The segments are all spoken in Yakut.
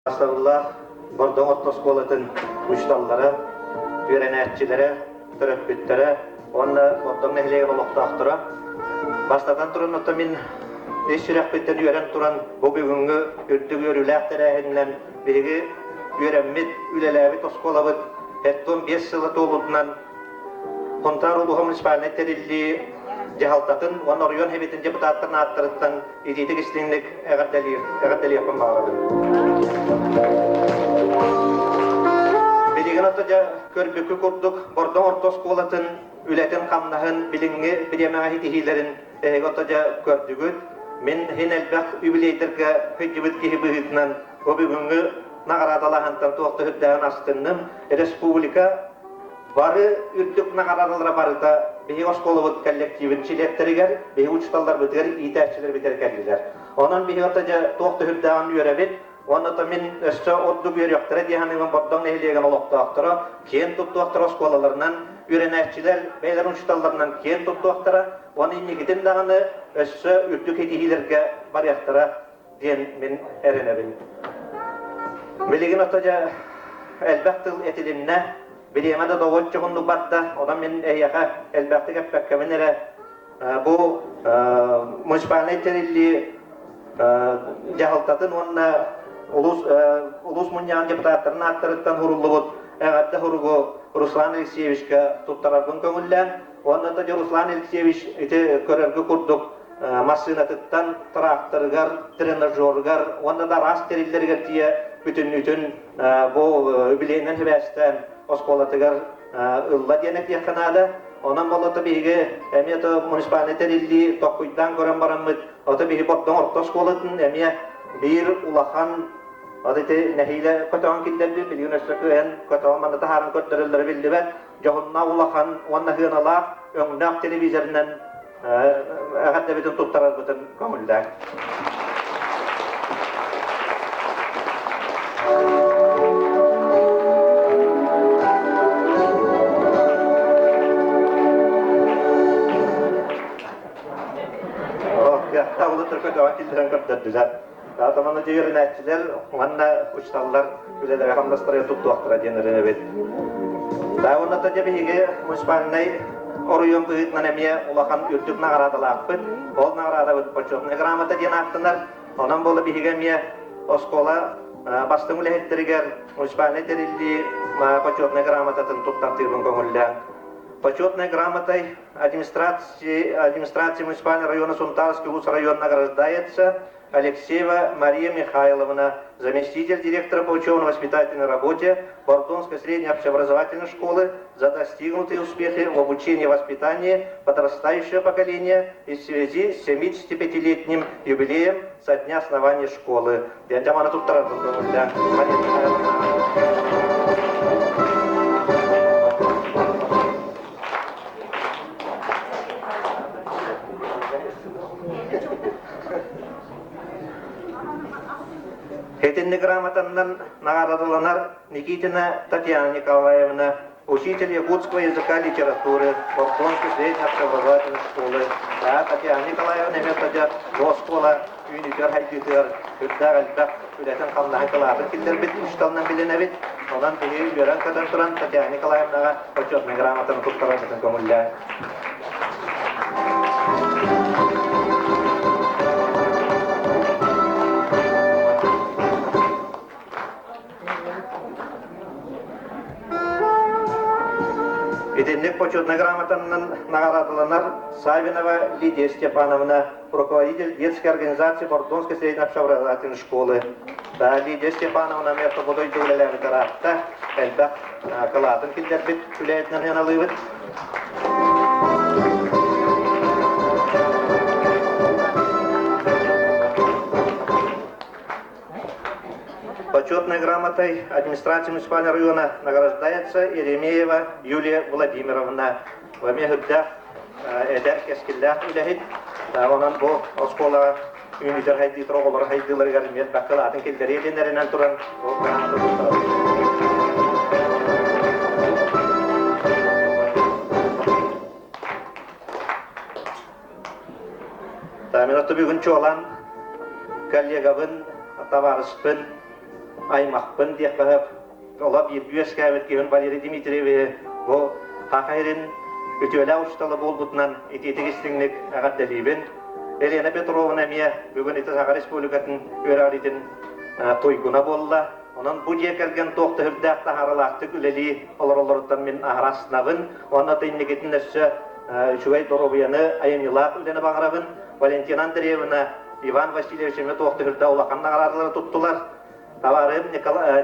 Сабыллаах Бордоҥ орто оскуолатын учууталлара, үөрэнээччилэрэ, төрөппүттэрэ уонна Бордоҥ нэһилиэгин олохтоохторо. Бастатан туран, оттон мин ис сүрэхпиттэн үөрэн туран, бу бүгүҥҥү үрдүк үөрүүлээх тэрээһининэн биһиги үөрэммит, үлэлээбит оскуолабыт 75 сыла туолуутунан Сунтаар улууһа муниципальнай тэриллии дьаһалтатын уонна оройуон Сэбиэтин депутаттарын ааттарыттан итиитик истиҥник эҕэрдэлиир, эҕэрдэлиэхпин баҕарабын. Билигин ото дьэ көрбүккү курдук Бордоҥ орто оскуолатын үлэтин-хамнаһын билиҥҥи бириэмэҕэ ситиһиилэрин эһиги ото дьэ көрдүгүт. Мин иһин элбэх юбилейдарга сылдьыбыт киһи быһыытынан бу бүгүҥҥү наҕараадалааһынтан туох да сүрдээҕин астынным. Республика Бары үрдүк наҕараадалара барыта биһиги оскуолабыт коллективын чилиэттэригэр, биһиги учууталларбытыгар, иитээччилэрбитигэр кэллилэр. Онон биһиги ото дьэ туох да үөрэбит. Уонна то мин өссө ордук үөрүөхтэрэ дии саныыбын Бордоҥ нэһилиэгин олохтоохторо киэн туттуохтара оскуолаларынан, үөрэнээччилэр бэйэлэрин учууталларынан киэн туттуохтара уонна инникитин даҕаны өссө үрдүк ситиһиилэргэ барыахтара диэн мин эрэнэбин. Билигин ото дьэ элбэх тыл этилиннэ, бириэмэ да добуоччу уһуннук барда, онон мин эһиэхэ элбэхтик эппэккэбин эрэ бу муниципальнай тэриллии дьаһалтатын уонна улуус улуус мунньаҕын депутаттарын ааттарыттан суруллубут эҕэрдэ суругу Руслан Алексеевичка туттарарбын көҥүллээн уонна да Руслан Алексеевич ити көрөргө курдук массыынатыттан тракторыгар, тренажерыгар уонна да араас тэриллэригэр тиийэ бүтүннүүтүн бу үбүлүөйүнэн сибээстээн оскуолатыгар ылла диэн этиэххэ наада. Онон болото биһиги эмиэ то муниципальнай тэриллии токкуйдаан көрөн бараммыт, ото биһи Бордоҥ орто оскуолатын эмиэ биир улахан вот ити нэһиилэ көтөҕөн киллэрбит, билигин өссө кыайан көтөҕөн манна таһааран көрдөрөллөрө биллибэт. Дьоһуннаах улахан уонна сыаналаах өҥнөөх телевизорынан эҕэрдэбитин туттарарбытын көҥүллээҥ. Киллэрэн көрдөрдүлэр. Таатаманы үөрэнээччилэр уонна учууталлар үлэлэрэ хамнастарыгар туттуохтара диэн эрэнэбит. Уонна дьэ биһиги муниципальнай оройуон быһыытынан эмиэ улахан үрдүк наҕараадалаахпыт. Ол наҕараадабыт почетная грамота диэн ааттанар. Онон буола биһиги эмиэ оскуола бастыҥ үлэһиттэригэр муниципальнай тэриллии почетная грамотатын туттартыырбын көҥүллээн. Почетной грамотой администрации, администрации муниципального района Сунтарский улус район награждается Алексеева Мария Михайловна, заместитель директора по учебно-воспитательной работе Бордонской средней общеобразовательной школы за достигнутые успехи в обучении и воспитании подрастающего поколения и в связи с 75-летним юбилеем со дня основания школы. Диэн туттарарбын көҥүллээн. Мария Михайловна. Итинник грамотаннан наҕараадаланар Никитина Татьяна Николаевна, учитель якутского языка и литературы Бордонской средней общеобразовательной школы. Татьяна Николаевна эмиэ садьа бу оскуола үүнүүтүгэр хайдыытыгар үрдээх элбэх үлэтин-хамнаһын кылаатын киллэрбит учууталынан билинэбит. Онон биһиги үөрэн-көтөн туран Татьяна Николаевнаҕа почетнай грамотаны туттарарбытын көҥүллээн. Итинник почетнай грамотанан наҕараадаланар Савинова Лидия Степановна, руководитель детской организации Бордонской средней общеобразовательной школы. Да, Лидия Степановна эмиэ тобо дойду үлэлээбит ыраатта, элбэх кылаатын киллэрбит үлэһитинэн сыаналыыбыт. Почетной грамотой администрации муниципального района награждается Еремеева Юлия Владимировна. Эмиэ үрдээх эдэр кэскиллээх үлэһит. Онон бу оскуолаҕа үүнүүтэр хайдыытыр оҕолор хайдыыларыгар эмиэ бакылаатын киллэриэ диэн эрэнэн туран ол грамота туттарабыт. Мин отто бүгүн чуолаан коллегабын, табаарыспын. аймахпын диэххэ сөп. Ола бииргэ үөскээбит киһин Валерий Дмитриевиһи бу Саха сирин үтүөлээх учуутала буолбутунан итиитик истиҥник эҕэрдэлиибин. Елена Петровна эмиэ бүгүн ити Саха Республикатын үөрэҕириитин туйгуна буолла. Онон бу дьиэ кэргэн туох да үрдээх таһааралаахтык үлэлии олороллоруттан мин аһара астынабын. Уонна инникитин өссө үчүгэй доруобуйаны, айымньылаах үлэни баҕарабын. Валентина Андреевна, Иван Васильевич эмиэ туох да үрдээх улахан наҕараадалары туттулар. Табаарыһым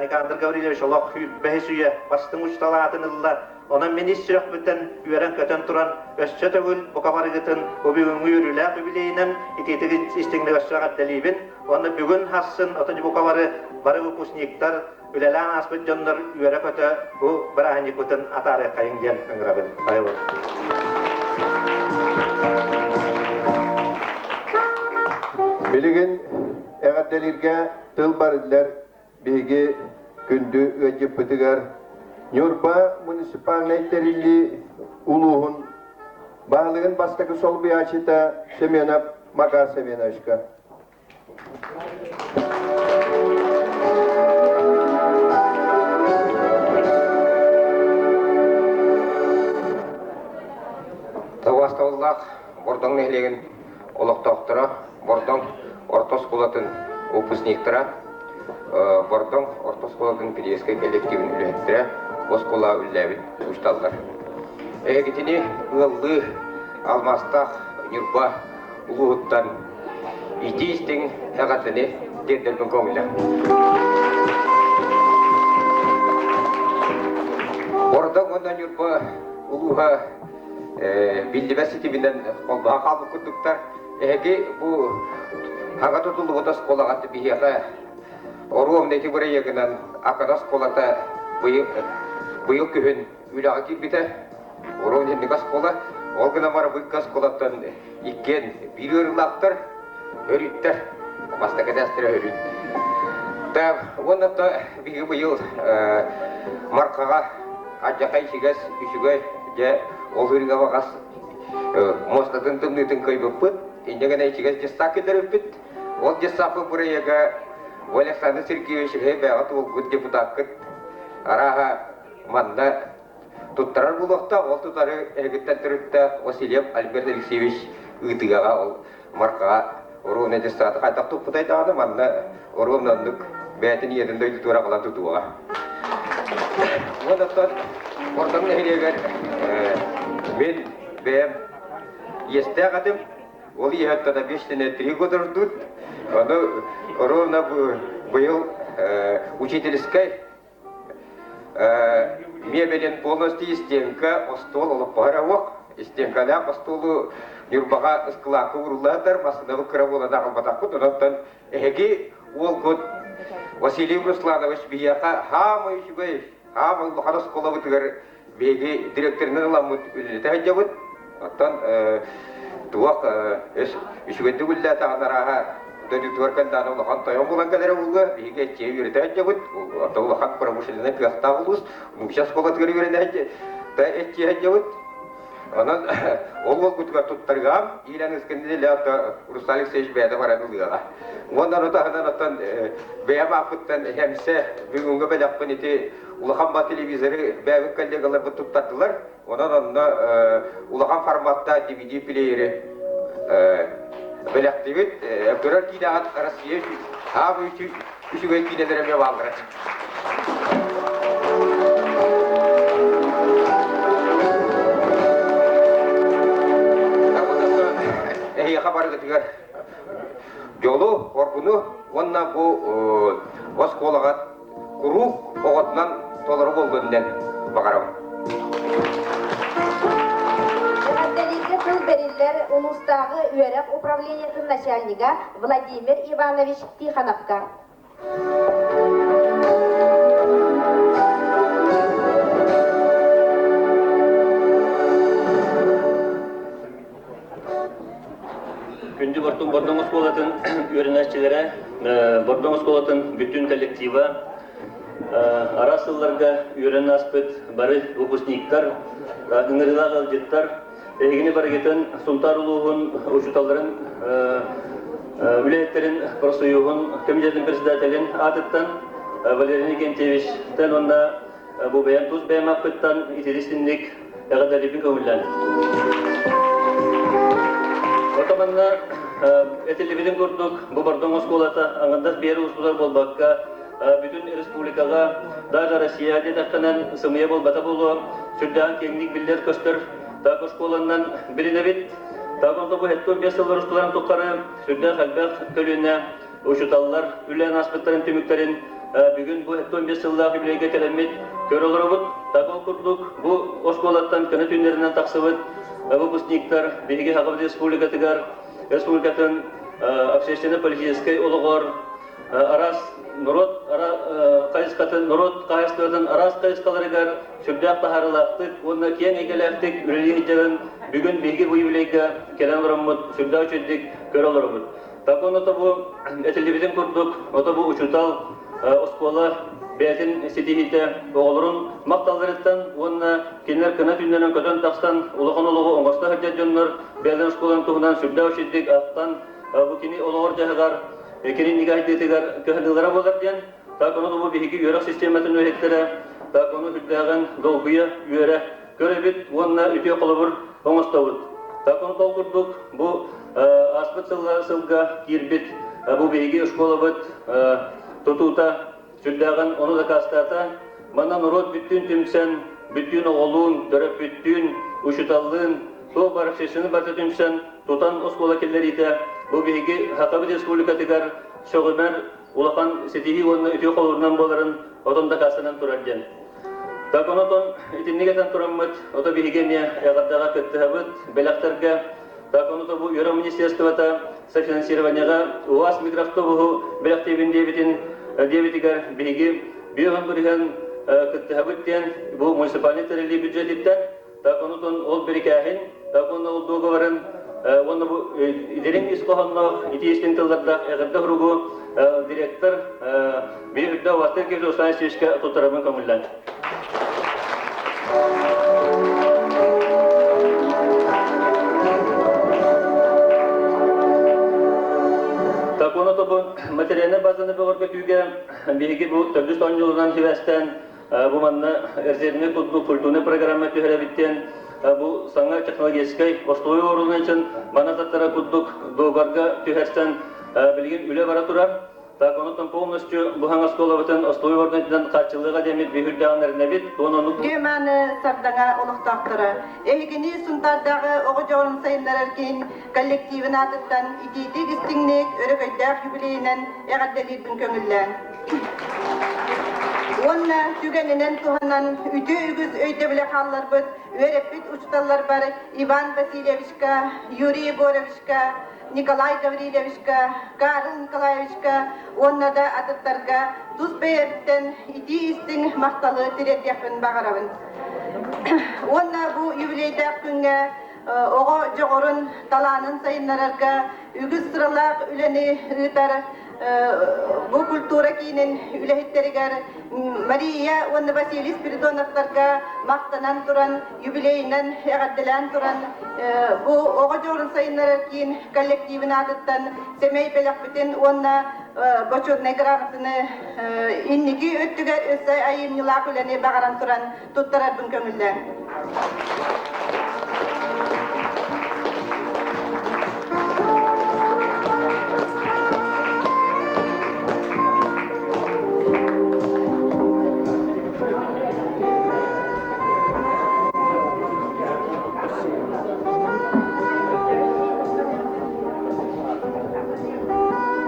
Никандр Гаврильевич олох бэһис үйэ бастыҥ учуутал аатын ылла. Онон мин ис сүрэхпиттэн үөрэн-көтөн туран өссө төгүл бука барыгытын бу бүгүҥҥү үөрүүлээх үбүлүөйүнэн итиитик истиҥник өссө эҕэрдэлиибин. Уонна бүгүн хассын ото бука бары бары выпускниктар, үлэлээн ааспыт дьоннор үөрэ-көтө бу бырааһынньыкпытын атаарыаххайыҥ диэн ыҥырабын. Айылын. Билигин эҕэрдэлииргэ тыл барыллар биһиги күндү ыалдьыппытыгар Ньурба муниципальнай тэриллии улууһун баһылыгын бастакы солбуйааччыта Семенов Макар Семеновичка. Табаастабыллаах Бордоҥ нэһилиэгин олохтоохторо Бордоҥ орто оскуолатын выпускниктара, Бордоҥ орто оскуолатын педагогическай коллективын үлэһиттэрэ оскуола үлэлээбит учууталлар. Эһигитини ыаллыы алмаастаах Ньурба улууһуттан итии-истиҥ эҕэрдэни тиэрдэрбин көҥүлэ. Бордоҥ уонна Ньурба улууһа биллибэт ситиминэн холбоһо хаалбыт курдуктар. Эһиги бу хаҥа тутуллубут оскуолаҕа биһиэхэ оруобуна ити бырайыагынан Акана оскуолата быйыл, быйыл күһүн үлэҕэ киирбитэ. Оруобуна инник оскуола. Ол гынан баран бу оскуолаттан иккиэн биир ыарыылаахтар, өрүттэр. Бастакы этээстэрэ өрүт. Так, уонна то биһиги быйыл Мархаҕа алдьархай ичигэс, үчүгэй, дьэ, ол ырыга баҕас муостатын тымныытын кыайбыппыт. Инньэ гына ичигэс дьыссаак киллэрбиппит. Ол дьыссааппыт бырайыага Александр Сергеевич эһэ бэйэҕэ туолбут депутаккыт арааһа манна туттарар буолуохтаах. Ол тутары эһигиттэн төрүттээх Васильев Альберт Алексеевич ыытыаҕа ол Мархаҕа оруобуна дьыссааты хайдах туппутай даҕаны манна оруобуна оннук бэйэтин ийэтин дойдутугар аҕалан тутуоҕа. Уонна оттон Бордоҥ нэһилиэгэр мин бэйэм иэстээх этим. Ол иэһэттэн обещанное три года ждут. Ону ровно быйыл учительскай Мебелин полностью стенка, остуол олоппоһо эрэ уох. Стенкалаах остуолу Ньурбаҕа ыскылаакка ууруллаатар, массыынабыт кыра буолан аҕалбатахпыт. Онон эһиги уолгут Василий Русланович биһиэхэ хаамай үчүгэй, хаамай улахан оскуолабытыгар Биһиги директорынан ыламмыт үлэлэтэ сылдьабыт. Оттон туох үчүгэйдик үлэлээтэҕин арааһа дойдутугар кэллэҕинэ улахан тойон буолан кэлэрэ буолуо. Биһиги эччиэ үөрэтэ сылдьабыт. Оттон улахан промышленнай кыахтаах улуус нуучча оскуолатыгар үөрэнэ да эччиэ сылдьабыт. Онон ол уолгутугар туттарыам, иилэн ыскын Руслан Алексеевич бэйэтэ баран ылыаҕа. Уонна ону таһынан оттон бэйэм ааппыттан хэмсэ бүгүҥҥү бэлэхпин ити улахан ба телевизоры бэйэбит коллегаларбыт туттардылар. Онон онно улахан форматтаах DVD плеери бэлэхтибит. Көрөр киинэҕит Россия аабы үчүгэй киинэлэр эмиэ бааллара. Эһиэхэ барыгытыгар дьолу, оргуну уонна бу оскуолаҕа куруук оҕотунан толору буоллун диэн баҕарабын. Эҕэрдэлииргэ тыл бэриллэр улуустааҕы үөрэх управлениетын начальнига Владимир Иванович Тихоновка. Күндү Бортуҥ Бордоҥ оскуолатын үөрэнээччилэрэ, Бордоҥ оскуолатын бүтүн коллектива, араас сылларга үөрэнэн ааспыт бары выпускниктар, ыҥырыылаах ыалдьыттар, эһигини барыгытын Сунтаар улууһун учууталларын үлэһиттэрин профсоюһун комитетын председателин аатыттан. Валерий Никентьевичтэн уонна бу бэйэм тус бэйэм аппыттан итирисинник эҕэрдэлиибин көҥүллээн. Отоманна этиллибитин курдук, бу Бордоҥ оскуолата аҥардас биэр устутар буолбакка, бүтүн республикаҕа, даже Россия диэтэххинэн сымыйа буолбата буолуо, сүрдээх киэҥник биллэр-көстөр так оскуоланнан билинэбит. Так онто бу 75 сыллар устуларын тухары сүрдээх элбэх көлүөнэ учууталлар үлээн ааспыттарын түмүктэрин бүгүн бу 75 сыллаах юбилейга кэлэммит көрө олоробут. Так ол курдук бу оскуолаттан көнө түннэринэн тахсыбыт выпускниктар биһиги Сахабыт Республикатыгар республикатын общественно-политическай олоҕор араас норуот хайысхатын норуот хаһаайыстыбатын араас хайысхаларыгар сүрдээх таһаарыылаахтык уонна киэҥ эйгэлээхтик үлэлии сылдьарын бүгүн биһиги бу юбилейга кэлэн олороммут сүрдээх үчүгэйдик көрө олоробут. Так он ото бу этиллибитин курдук, ото бу учуутал оскуола бэйэтин ситиһиитэ оҕолорун махталларыттан уонна кинилэр кына түүннэрин көтөн тахсан улахан олоҕу оҥосто сылдьар дьоннор бэйэлэрин оскуоларын туһунан сүрдээх үчүгэйдик ахтан бу кини олоҕор-дьаһыгар кини нигайдыытыгар кыһаныылара буолар диэн так ону бу биһиги үөрэх систематын үлэһиттэрэ так ону үрдээҕин долгуйа үөрэ көрөбүт уонна үтүө холобур оҥостобут. Так ону ол курдук бу ааспыт сылга сылга киирбит бу биһиги школабыт тутуута сүрдээҕин ону дакаастаата. Манна норуот бүттүүн түмсэн, бүттүүн оҕолуун, төрөппүттүүн, учууталлыын, туох баар общественный барыта түмсэн, тутан оскуола киллэриитэ бу биһиги Сахабыт Республикатыгар сөҕүмэр улахан ситиһии уонна үтүө холобурунан буоларын отон дакаастанан турар диэн. Так онотон итинник этэн тураммыт, ото биһиги эмиэ эҕэрдэҕэ кыттыһабыт, бэлэхтэргэ. Так ону бу үөрэх министерствота софинансированиеҕа УАЗ микроавтобуһу бэлэхтиибин диэбитин диэбитигэр биһиги биир бырыһыан кыттыһабыт диэн бу муниципальный тэриллии бюджетиттэн Так онутун ол бирикээһин, так уонна ол дуогабарын уонна бу дириҥ ис хоһоонноох итии истиҥ тыллардаах эҕэрдэ суругу директор биир үрдэ Василий Кириллович Александровичка туттарабын көҥүллэн. Так ону тобу материальнай базаны бөҕөргөтүүгэ биһиги бу төрдүс оонньууларынан сибээстээн Бу манна резервнэй курдук культурнай программа түһэрэбит диэн бу саҥа технологическай остуолу оҥорууну için мана таттара курдук дуогабарга түһэрсэн билигин үлэ бара турар. Так онон полностью бу хаҥас оскуолабытын остуолу ордунан хааччыллыаҕа диэммит биһүрдэҕин эрэнэбит. Туон оннук Үтүө-мааны Сардаҥа олохтоохторо, эһигини Сунтаардааҕы оҕо дьоҕурун сайыннарар киин коллективын аатыттан итиитик-истиҥник өрөгөйдөөх юбилейынан эҕэрдэлиирбин көҥүллээҥ. Уонна түгэнинэн туһанан үтүө үгүс өйдөбүлү хаалларбыт үөрэппит учууталларбар Иван Васильевичка, Юрий Егоровичка, Николай Гаврильевичка, Карл Николаевичка уонна да атыттарга тус бэйэбиттэн итии-истиҥ махталы тириэрдиэхпин баҕарабын. Уонна бу юбилейдаах күҥҥэ оҕо дьоҕурун, талаанын сайыннарарга үгүс сыралаах үлэни ыытар бу культура киинин үлэһиттэригэр Мария уонна Василий Спиридоновтарга махтанан туран, юбилейынан эҕэрдэлээн туран, бу оҕо дьоҕурун сайыннарар киин коллективин аатыттан сэмэй бэлэхпитин уонна бочуотунай грамотаны инники өттүгэр өссө айымньылаах үлэни баҕаран туран туттарарбын көҥүллээҥ.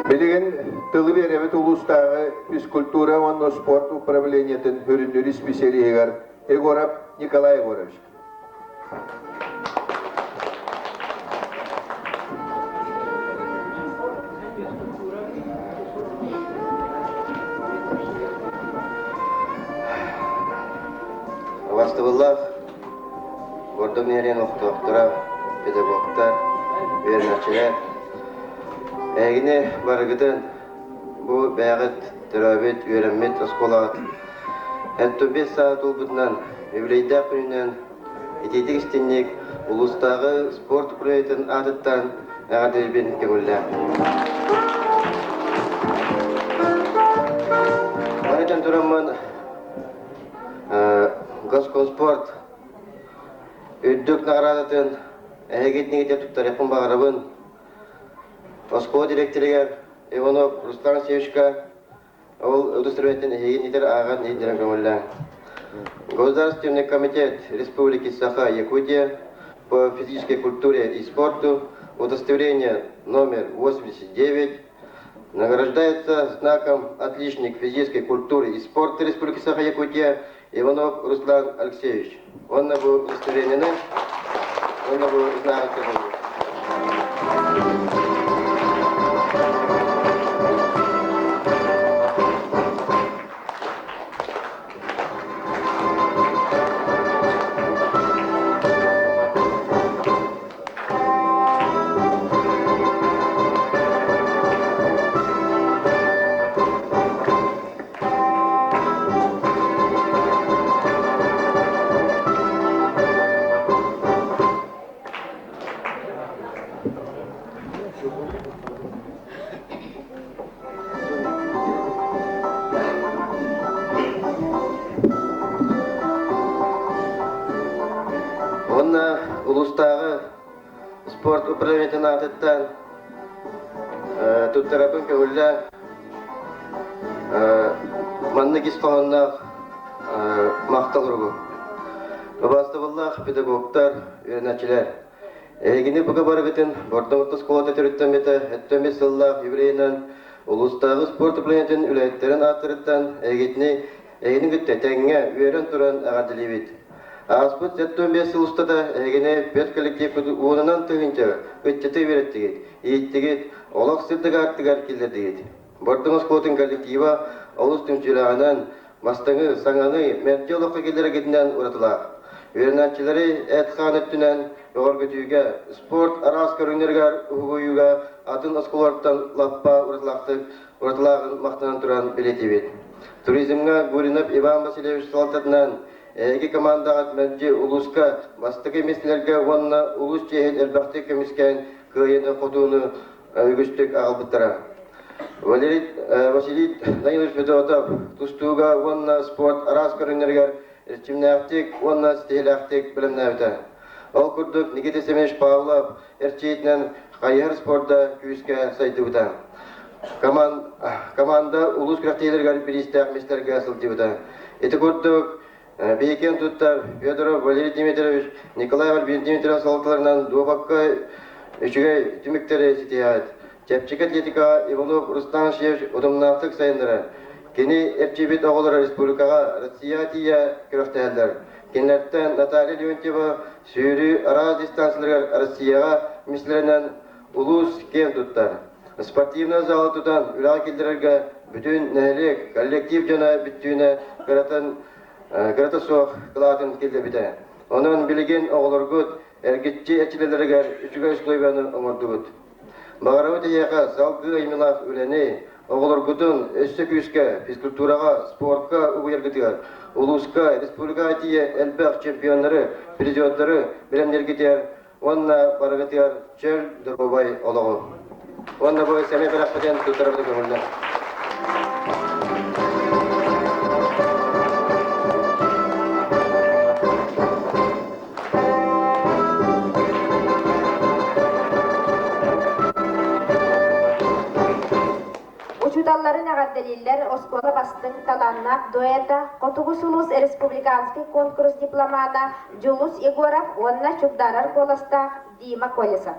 Билигин тылы биэрэбит улуустааҕы физкультура уонна спорт управлениетын сүрүннүүр исписэлииһигэр Егоров Николай Егорович. Убастыбыллаах Гордон Мэрин олохтоохторо, педагогтар, үөрэнээччилэр, эһигини барыгытын Бу бэйэҕит төрөөбүт, үөрэммит оскуолаҕыт 75 саа туолбутунан, юбилейдаах күнүнэн итиитик истиҥник улуустааҕы спорт управлениетын аатыттан эҕэрдэлиирбин көҥүллээх. тураммын Госкомспорт үрдүк наҕараадатын эһигитинигитэ туттарыахпын баҕарабын. Оскуола директорыгар Иванов Руслан Алексеевичка ол удостоверениетин эһигин итэр ааҕан иһитиннэрэн көҥүллээҥ. Государственный комитет Республики Саха, Якутия по физической культуре и спорту удостоверение номер 89 награждается знаком «Отличник физической культуры и спорта Республики Саха-Якутия» Иванов Руслан Алексеевич. Уонна бу удостоверениены, уонна бу знагы Уонна улуустааҕы спорт управлениетын аатыттан туттарабын көҥүллээн маннык ис хоһоонноох махтал уругу. Убаастабыллаах педагогтар, үөрэнээччилэр, эһигини бука барыгытын Бордоҥ орто оскуолата төрүттэммитэ 75 сыллаах юбилейынан улуустааҕы спорт управлениетын үлэһиттэрин ааттарыттан эһигитини эһигини кытта тэҥҥэ үөрэн туран эҕэрдэлиибит. Ааспыт 75 сыл устата эһигини педколлективпыт уонунан тыһыынча ыччаты үөрэттигит, ииттигит, олох сырдык аартыгар киллэрдигит. Бордоҥ оскуолатын коллектива олус түмсүүлээҕинэн, бастыҥы, саҥаны мэлдьи олоххо киллэрэргитинэн уратылаах. Үөрэнээччилэри эт-хаан өттүнэн бөҕөргөтүүгэ, спорт араас көрүҥнэригэр уһугуйууга атын оскуолалартан лаппа уратылаахтык уратылааҕын махтанан туран бэлиэтиибит. Туризмҥа Гуринов Иван Васильевич салалтатынан эһиги командаҕыт мэлдьи улууска бастакы миэстэлэргэ уонна улуус чиэһин элбэхтик көмүскээн кыайыыны-хотууну үгүстүк аҕалбыттара. Валерий Василий Данилович Федотов тустууга уонна спорт араас көрүҥнэригэр эрчимнээхтик уонна ситиһиилээхтик бэлэмнээбитэ. Ол курдук Никита Семенович Павлов эрчийиитинэн хайыһар спорда күүскэ сайдыбыта. Команда улуус күрэхтэһиилэригэр бириистээх миэстэлэргэ сылдьыбыта. Ити курдук биһиги туттар Федоров Валерий Дмитриевич, Николай Альбин Дмитриевич салалталарынан дуобакка үчүгэй түмүктэри ситиһэҕит. Чэпчэки атлетикаҕа Иванов Рустам Алексеевич утумнаахтык сайыннарар. Кини эрчийбит оҕолоро республикаҕа, Россияҕа тиийэ күрэхтэһэллэр. Кинилэртэн Наталья Леонтьева сүүрүү араас дистанцияларыгар Россияҕа миэстэлэринэн улуус киэн туттар. Спортивнай залы тутан үлэҕэ киллэрэргэ бүтүн нэһилиэк, коллектив дьоно бүттүүнэ кыратын, кырата суох кылаатын киллэрбитэ. Онон билигин оҕолоргут эргиччи эрчиллэллэригэр үчүгэй условияны оҥордубут. Баҕарабыт эһиэхэ салгыы айымньылаах үлэни, оҕолоргутун өссө күүскэ физкультураҕа, спорка угуйаргытыгар, улууска, республикаҕа тиийэ элбэх чемпионнары, призердары бэлэмнииргитигэр уонна барыгытыгар чөл доруобай олоҕу. Уонна бу сэмэй бэлэхпитин туттарабыт көҥүллэр. Учууталларын эҕэрдэлииллэр оскуола бастыҥ талааннаах дуэта, Хотугу сулус республиканский конкурс дипломата Дьулус Егоров уонна чугдаарар куоластаах Дима Колесов.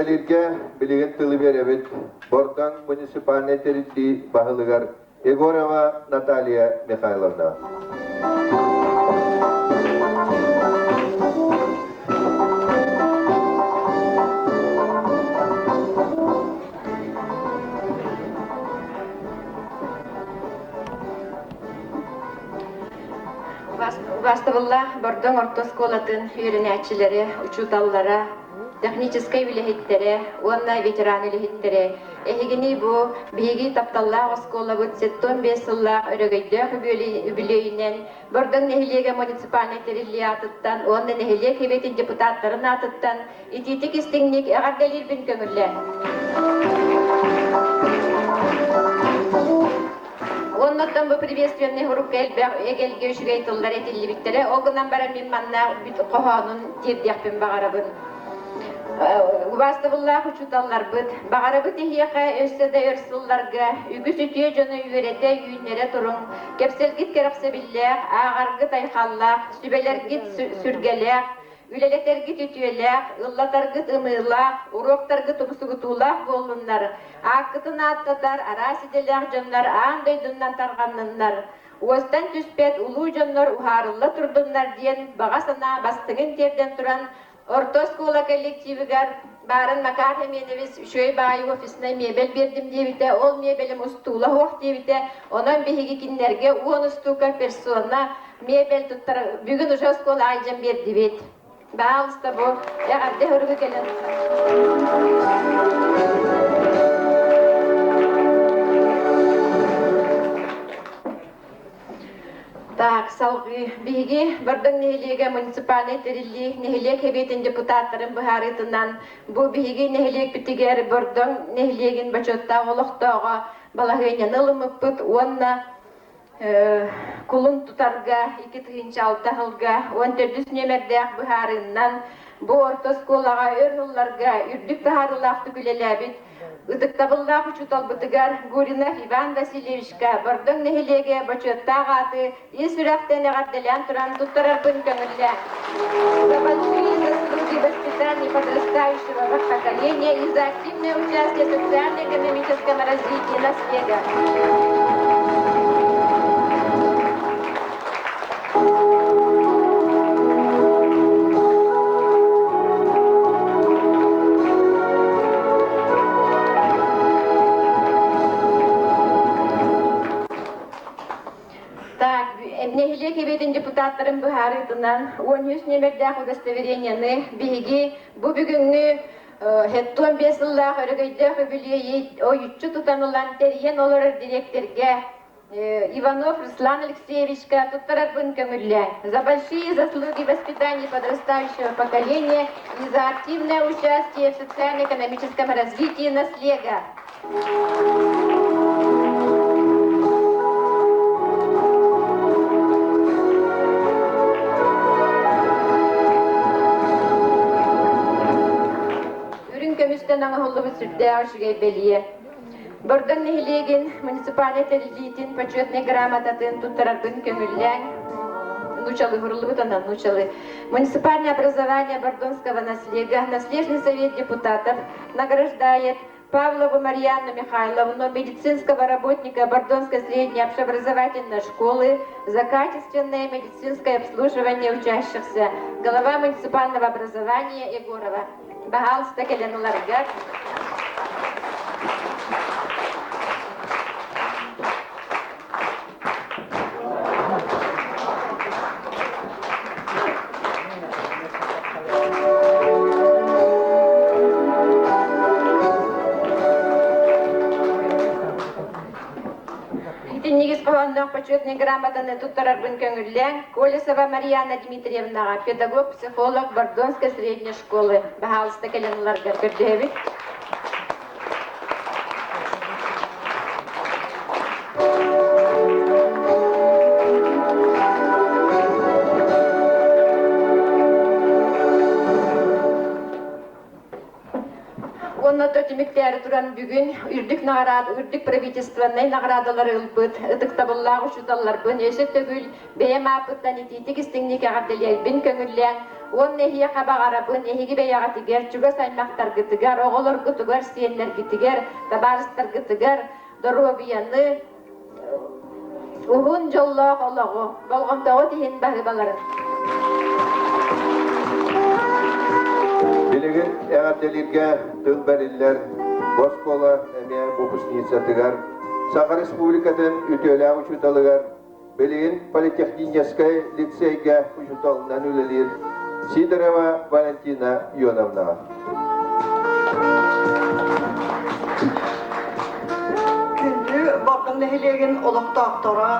Эҕэрдэлииргэ билигин тылы биэрэбит Бордоҥ муниципальнай тэриллии баһылыгар Егорова Наталья Михайловна. Убаастабыллаах Бордоҥ орто оскуолатын үөрэнээччилэрэ, учууталлара, техническэй үлэһиттэрэ уонна ветеран үлэһиттэрэ эһигини бу биһиги тапталлаах оскуолабыт 75 сыллаах өрөгөйдөөх үбүлүөйүнэн Бордоҥ нэһилиэгэ муниципальнай тэриллии аатыттан уонна нэһилиэк сэбиэтин депутаттарын аатыттан итиитик истиҥник эҕэрдэлиирбин көҥүллээн. Оннуттан бу приветственный сурукка элбэх эгэлгэ үчүгэй тыллар этиллибиттэрэ. Ол гынан баран мин манна хоһоонун тиэрдиэхпин баҕарабын. Убаастабыллаах учууталларбыт, баҕарабыт эһиэхэ өссө да өр сылларга үгүс үтүө дьону үөрэтэ, үүннэрэ туруҥ, кэпсэлгит кэрэхсэбиллээх, ааҕаргыт айхаллаах, сүбэлэргит сүргэлээх, Үлэлэтэргит үтүөлээх, ыллатаргыт ымыылаах, уруоктаргыт умсугутуулаах буоллуннар, ааккытын ааттатар араас идэлээх дьоннор аан дойдунан тарҕанныннар, уостан түспэт улуу дьоннор уһаарылла турдуннар диэн баҕа санаа бастыҥын тиэрдэн туран, орто оскуола коллективыгар баарын Макар Хеменович үчүгэй баайы офиснай миэбэл биэрдим диэбитэ, ол миэбэлим устуула суох диэбитэ, онон биһиги кинилэргэ 10 устуука персона мебель туттар бүгүн уже оскуола айдьан биэрдибит. Баалыста бу эҕэрдэ хөрүгү кэлэн. Так, салгыы. Биһиги Бардам нэһилиэгэ муниципальнай тэриллии нэһилиэк сэбиэтин депутаттарын быһаарыытынан бу биһиги нэһилиэкпитигэр Бордоҥ нэһилиэгин бочуоттаах олохтооҕо балаһыанньаны ылыммыппыт уонна Кулун тутарга 2006 сылга 14 нүөмэрдээх быһаарыыннан бу орто оскуолаҕа өр сылларга үрдүк таһаарыылаахтык үлэлээбит ытыктабыллаах учууталбытыгар Гуринов Иван Васильевичка Бордоҥ нэһилиэгэ бочуоттаах ааты ис сүрэхтэн эҕэрдэлээн туран туттарарбын көҥүллээн. За большие заслуги в воспитании подрастающего поколения и за активное участие в социально-экономическом развитии наслега. Так, нэһилиэк эбиэтин депутаттарын быһаарыытынан 13 нүөмэрдээх удостоверениены биһиги бу бүгүҥҥү 75 сыллаах өрөгөйдөөх үбүлүөйү ойуччу тутан ылан тэрийэн олорор дириэктэргэ Иванов Руслан Алексеевичка туттарарбын көҥүллээн. За большие заслуги в воспитании подрастающего поколения и за активное участие в социально-экономическом развитии наслега. Үрүҥ көмүстэн оҥоһуллубут сүрдээх үчүгэй бэлиэ. Бордоҥ нэһилиэгин муниципальнай тэриллиитин почетнай грамотатын туттарарбын көҥүллээҥ. Нучалы хуруллубут онон нучалы. Муниципальное образование Бордонского наслега, наслежный совет депутатов награждает Павлову Марьяну Михайловну, медицинского работника Бордонской средней общеобразовательной школы, за качественное медицинское обслуживание учащихся. Голова муниципального образования Егорова. Баһаалыста кэлэн ыларгар. Итиннигис хоһоонноох почетный грамотаны туттарарбын көҥүллээҥ Колесова Марьяна Дмитриевнаҕа, педагог-психолог Бордонской средней школы, баһаалыста кэлэн ыларгар көрдөһөбүт. Уонна то түмүктээри туран бүгүн үрдүк наҕараада, үрдүк правительственнай наҕараадалары ылбыт ытыктабыллаах учууталларбын өссө төгүл бэйэм ааппыттан итиитик истиҥник эҕэрдэлиэрбин көҥүллээн. Уонна эһиэхэ баҕарабын, эһиги бэйэҕитигэр, чугас аймахтаргытыгар, оҕолоргутугар, сиэннэргитигэр, табаарыстаргытыгар доруобуйаны, уһун дьоллоох олоҕу, болҕомтоҕут иһин баһыыбаларын. Билигин эҕэрдэлииргэ тыл бэриллэр оскуола эмиэ выпускницатыгар Саха Республикатын үтүөлээх учууталыгар билигин политехническай лицейгэ учууталынан үлэлиир Сидорова Валентина Ионовнаҕа. Күндү Бордоҥ нэһилиэгин олохтоохторо,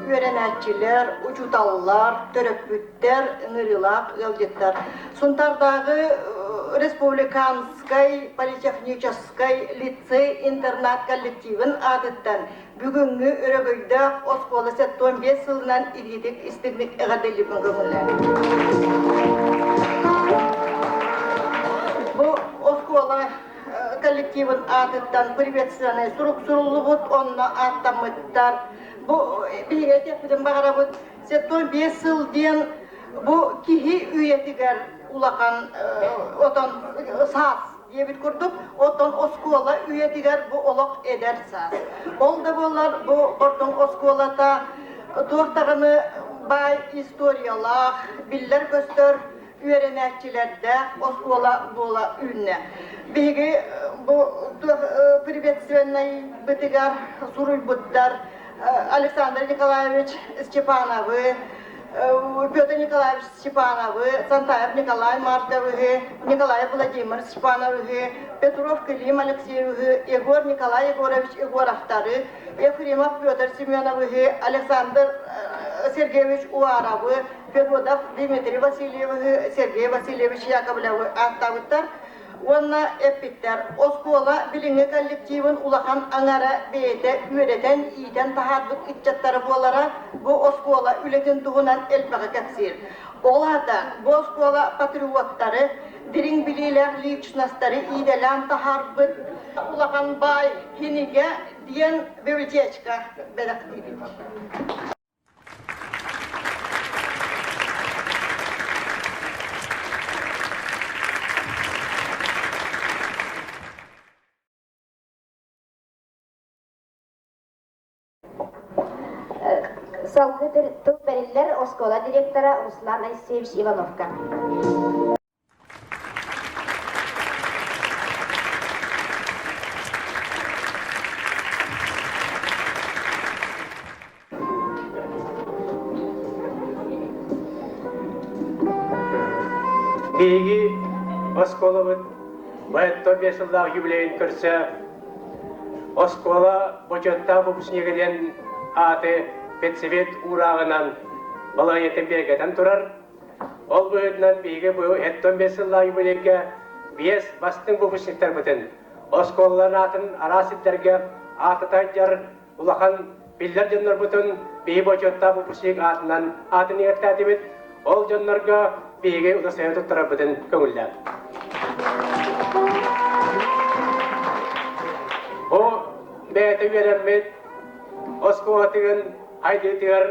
үөрэнээччилэр, учууталлар, төрөппүттэр, ыҥырыылаах ыалдьыттар. Сунтаардааҕы республиканскай политехническай лицей-интернат коллективын аатыттан бүгүҥҥү өрөгөйдөөх оскуола 75 сылынан илиитик истиҥник эҕэрдэлиибин көҥүллээн. Бу оскуола коллективын аатыттан приветственный сурук суруллубут, онно ааттаммыттар. Бу биһиги этиэхпитин баҕарабыт, 75 сыл диэн бу киһи үйэтигэр улахан отон саас диэбит курдук, оттон оскуола үйэтигэр бу олох эдэр саас. Ол да буоллар бу Бордоҥ оскуолата туох даҕаны баай историялаах, биллэр-көстөр үөрэнээччилэрдээх оскуола буола үүннэ. Биһиги бу приветственнайбытыгар суруйбуттар Александр Николаевич Степановы, Петр Николаевич Степановы, Сантаев Николай Марковиһы, Николай Владимир Степановиһы, Петров Клим Алексеевиһы, Егор Николай Егорович Егоровтары, Ефремов Петр Семеновиһы, Александр Сергеевич Уаровы, Федотов Дмитрий Васильевиһы, Сергей Васильевич Яковлевы ааттаабыттар. Уонна эппиттэр, оскуола билиҥҥи коллективын улахан аҥара бэйэтэ үөрэтэн, иитэн таһаарбыт ыччаттара буолара бу оскуола үлэтин туһунан элбэҕи кэпсиир. Ол аата бу оскуола патриоттары, дириҥ билиилээх личностары иитэлээн таһаарбыт улахан баай кинигэ диэн библиотечка бэлэхтиибит. Салгыы тыл бэриллэр оскуола директора Руслан Алексеевич Ивановка. Биһиги оскуолабыт Баэтто биэс сыллаах юбилейын көрсө оскуола бочуоттаах выпускнига диэн ааты педсовет уурааҕынан балаһыанньатын бигэргэтэн турар. Ол быһыытынан биһиги бу 75 сыллаах юбилейга биэс бастыҥ выпускниктарбытын оскуолаларын аатын араас сирдэргэ аатата сылдьар улахан биллэр дьоннорбутун биһи бочуоттаах выпускник аатынан аатын иҥэртээтибит. Ол дьоннорго биһиги удостоение туттарарбытын көҥүллээн. Бу бэйэтэ үөрэммит оскуолатыгын айдыытыгар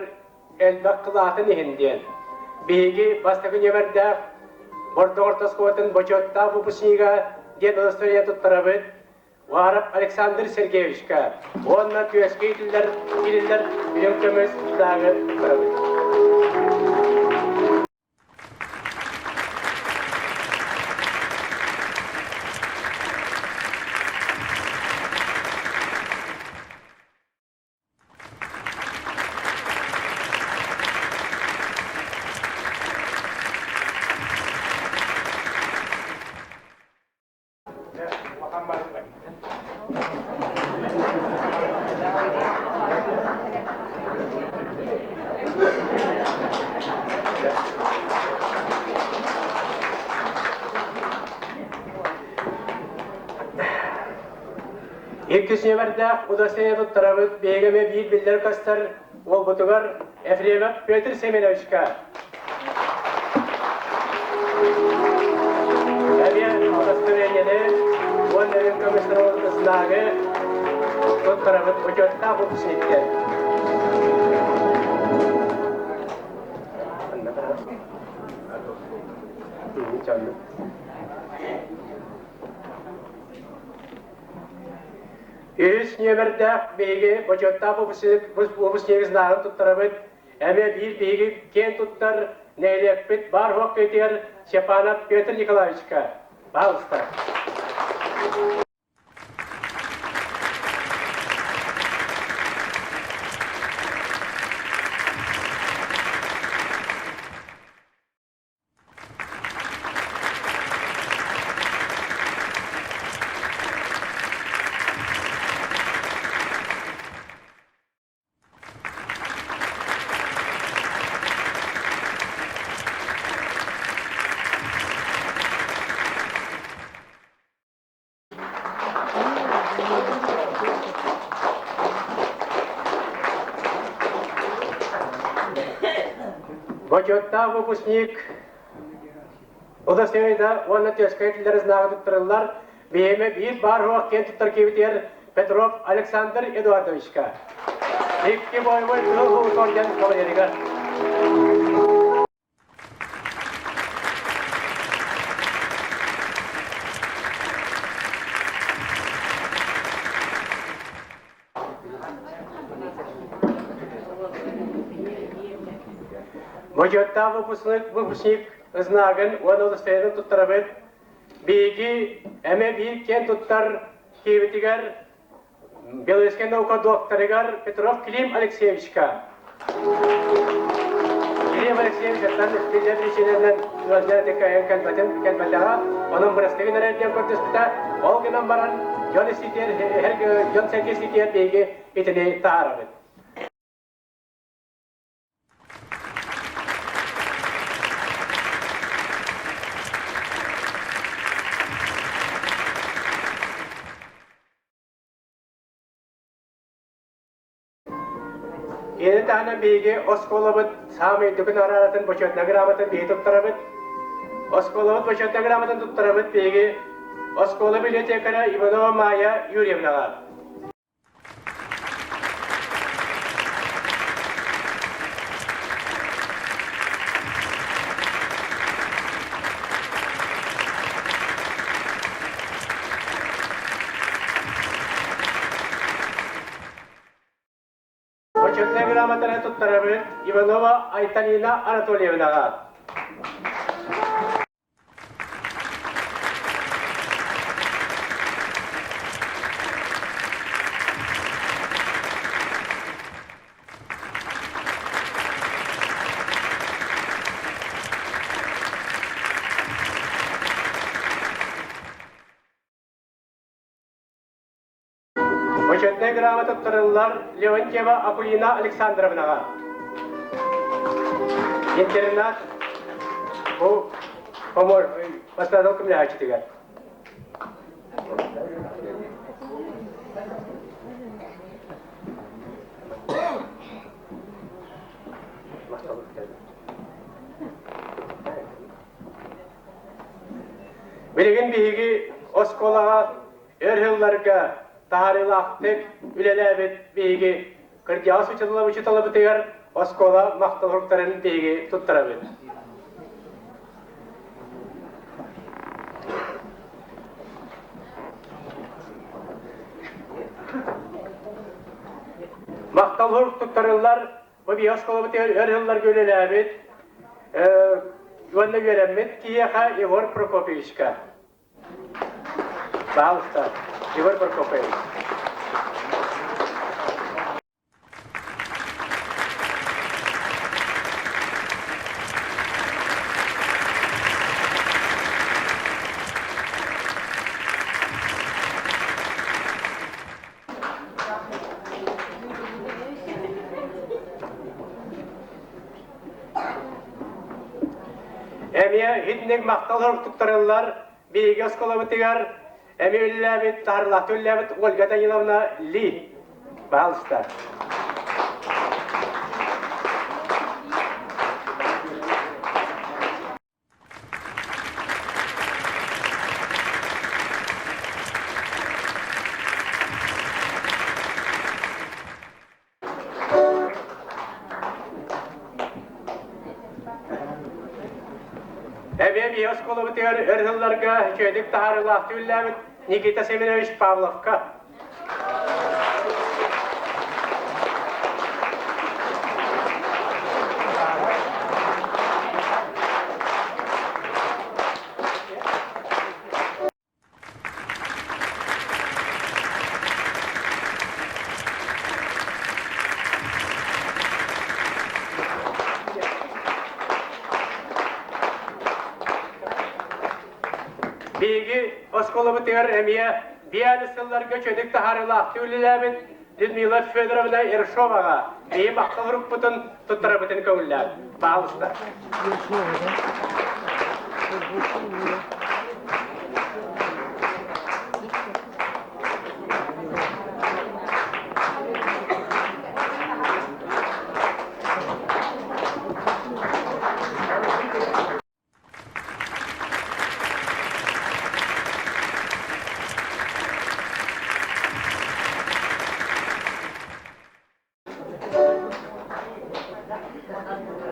элбэх кылаатын иһин диэн биһиги бастакы нүөмэрдээх Бордоҥ орто оскуолатын бочуоттаах выпускнига диэн удостоверение туттарабыт Уаров Александр Сергеевичка уонна түөскэ иитиллэр иитиллэр үрүҥ көмүс знагы туттарабыт. Иккис нүөмэрдээх удостоверение туттарабыт биһиги эмиэ биир биллэр-көстөр уолбутугар Ефремов Петр Семеновичка. Эмиэ удостоверениены уонна үрүҥ көмүс знагы туттарабыт бочуоттаах выпускниктэр. Үһүс нүөмэрдээх биһиги бочуоттаах выпускник знагын туттарабыт. Эмиэ биир биһиги киэн туттар нэһилиэкпит баар суох киһитигэр Степанов Петр Николаевичка. Пожалуйста. Бочуоттаах выпускник Удостоверение уонна түөскэ этиллэр знагы туттарыллар. Биһиэмэ биир баар суох киэн туттар киһибитигэр Петров Александр Эдуардовичка. Икки боевой тыл орден кавалеригар. Бочуоттаах выпускник, выпускник знагын уонна удостоверениетын туттарабыт. Биһиги эмэ биир киэн туттар киһибитигэр Белорусскай наука докторыгар Петров Клим Алексеевичка. Клим Алексеевич аттан биллэр причинэнэн ыалдьар кэлбэтин кэлбэтэҕэ, онон бырастыгын эрэ диэн көрдөспүтэ. Ол гынан баран дьон иститиэр, дьон сэргэ иститиэр биһиги итини таһаарабыт. Ини таһынан биһиги оскуолабыт саамай үрдүкү наҕараадатын бочуотунай грамотатын биһиги туттарабыт. Оскуолабыт бочуотунай грамотатын туттарабыт биһиги оскуола библиотекара Иванова Майя Юрьевнаҕа. Почетнай грамотаны туттарабыт Иванова Айталина Анатольевнаҕа. Почетнай грамота туттарыллар Леонтьева Акулина Александровнаҕа. Интернат бу помор бастадал көмөлөһөөччүтүгэр. Билигин биһиги оскуолаҕа өр сылларга таһаарыылаахтык үлэлээбит биһиги кырдьаҕас учууталыбытыгар оскуола махтал суруктарын биһиги туттарабыт. Махтал сурук туттарыллар бу биһиги оскуолабытыгар өр сылларга үлэлээбит уонна үөрэммит киһиэхэ Егор Прокопьевичка. Пожалуйста, Егор Прокопьевич. Эмиэ итинник махтал туттарыллар биһиги оскуолабытыгар эмиэ үлэлээбит, таһарылаахтык үлэлээбит Ольга Даниловна Ли. Пожалуйста. Эмиэ биһи оскуолабытыгар өр сылларга үчүгэйдик таһаарыылаахтык үлэлээбит Никита Семенович Павловка. Биһиги оскуолабытыгар эмиэ биэс сылларга чөдүк таһаарыылаахтык үлэлээбит Людмила Федоровна Ершоваҕа биһи махтал рукпутун туттарабытын көҥүллээн. Пожалуйста.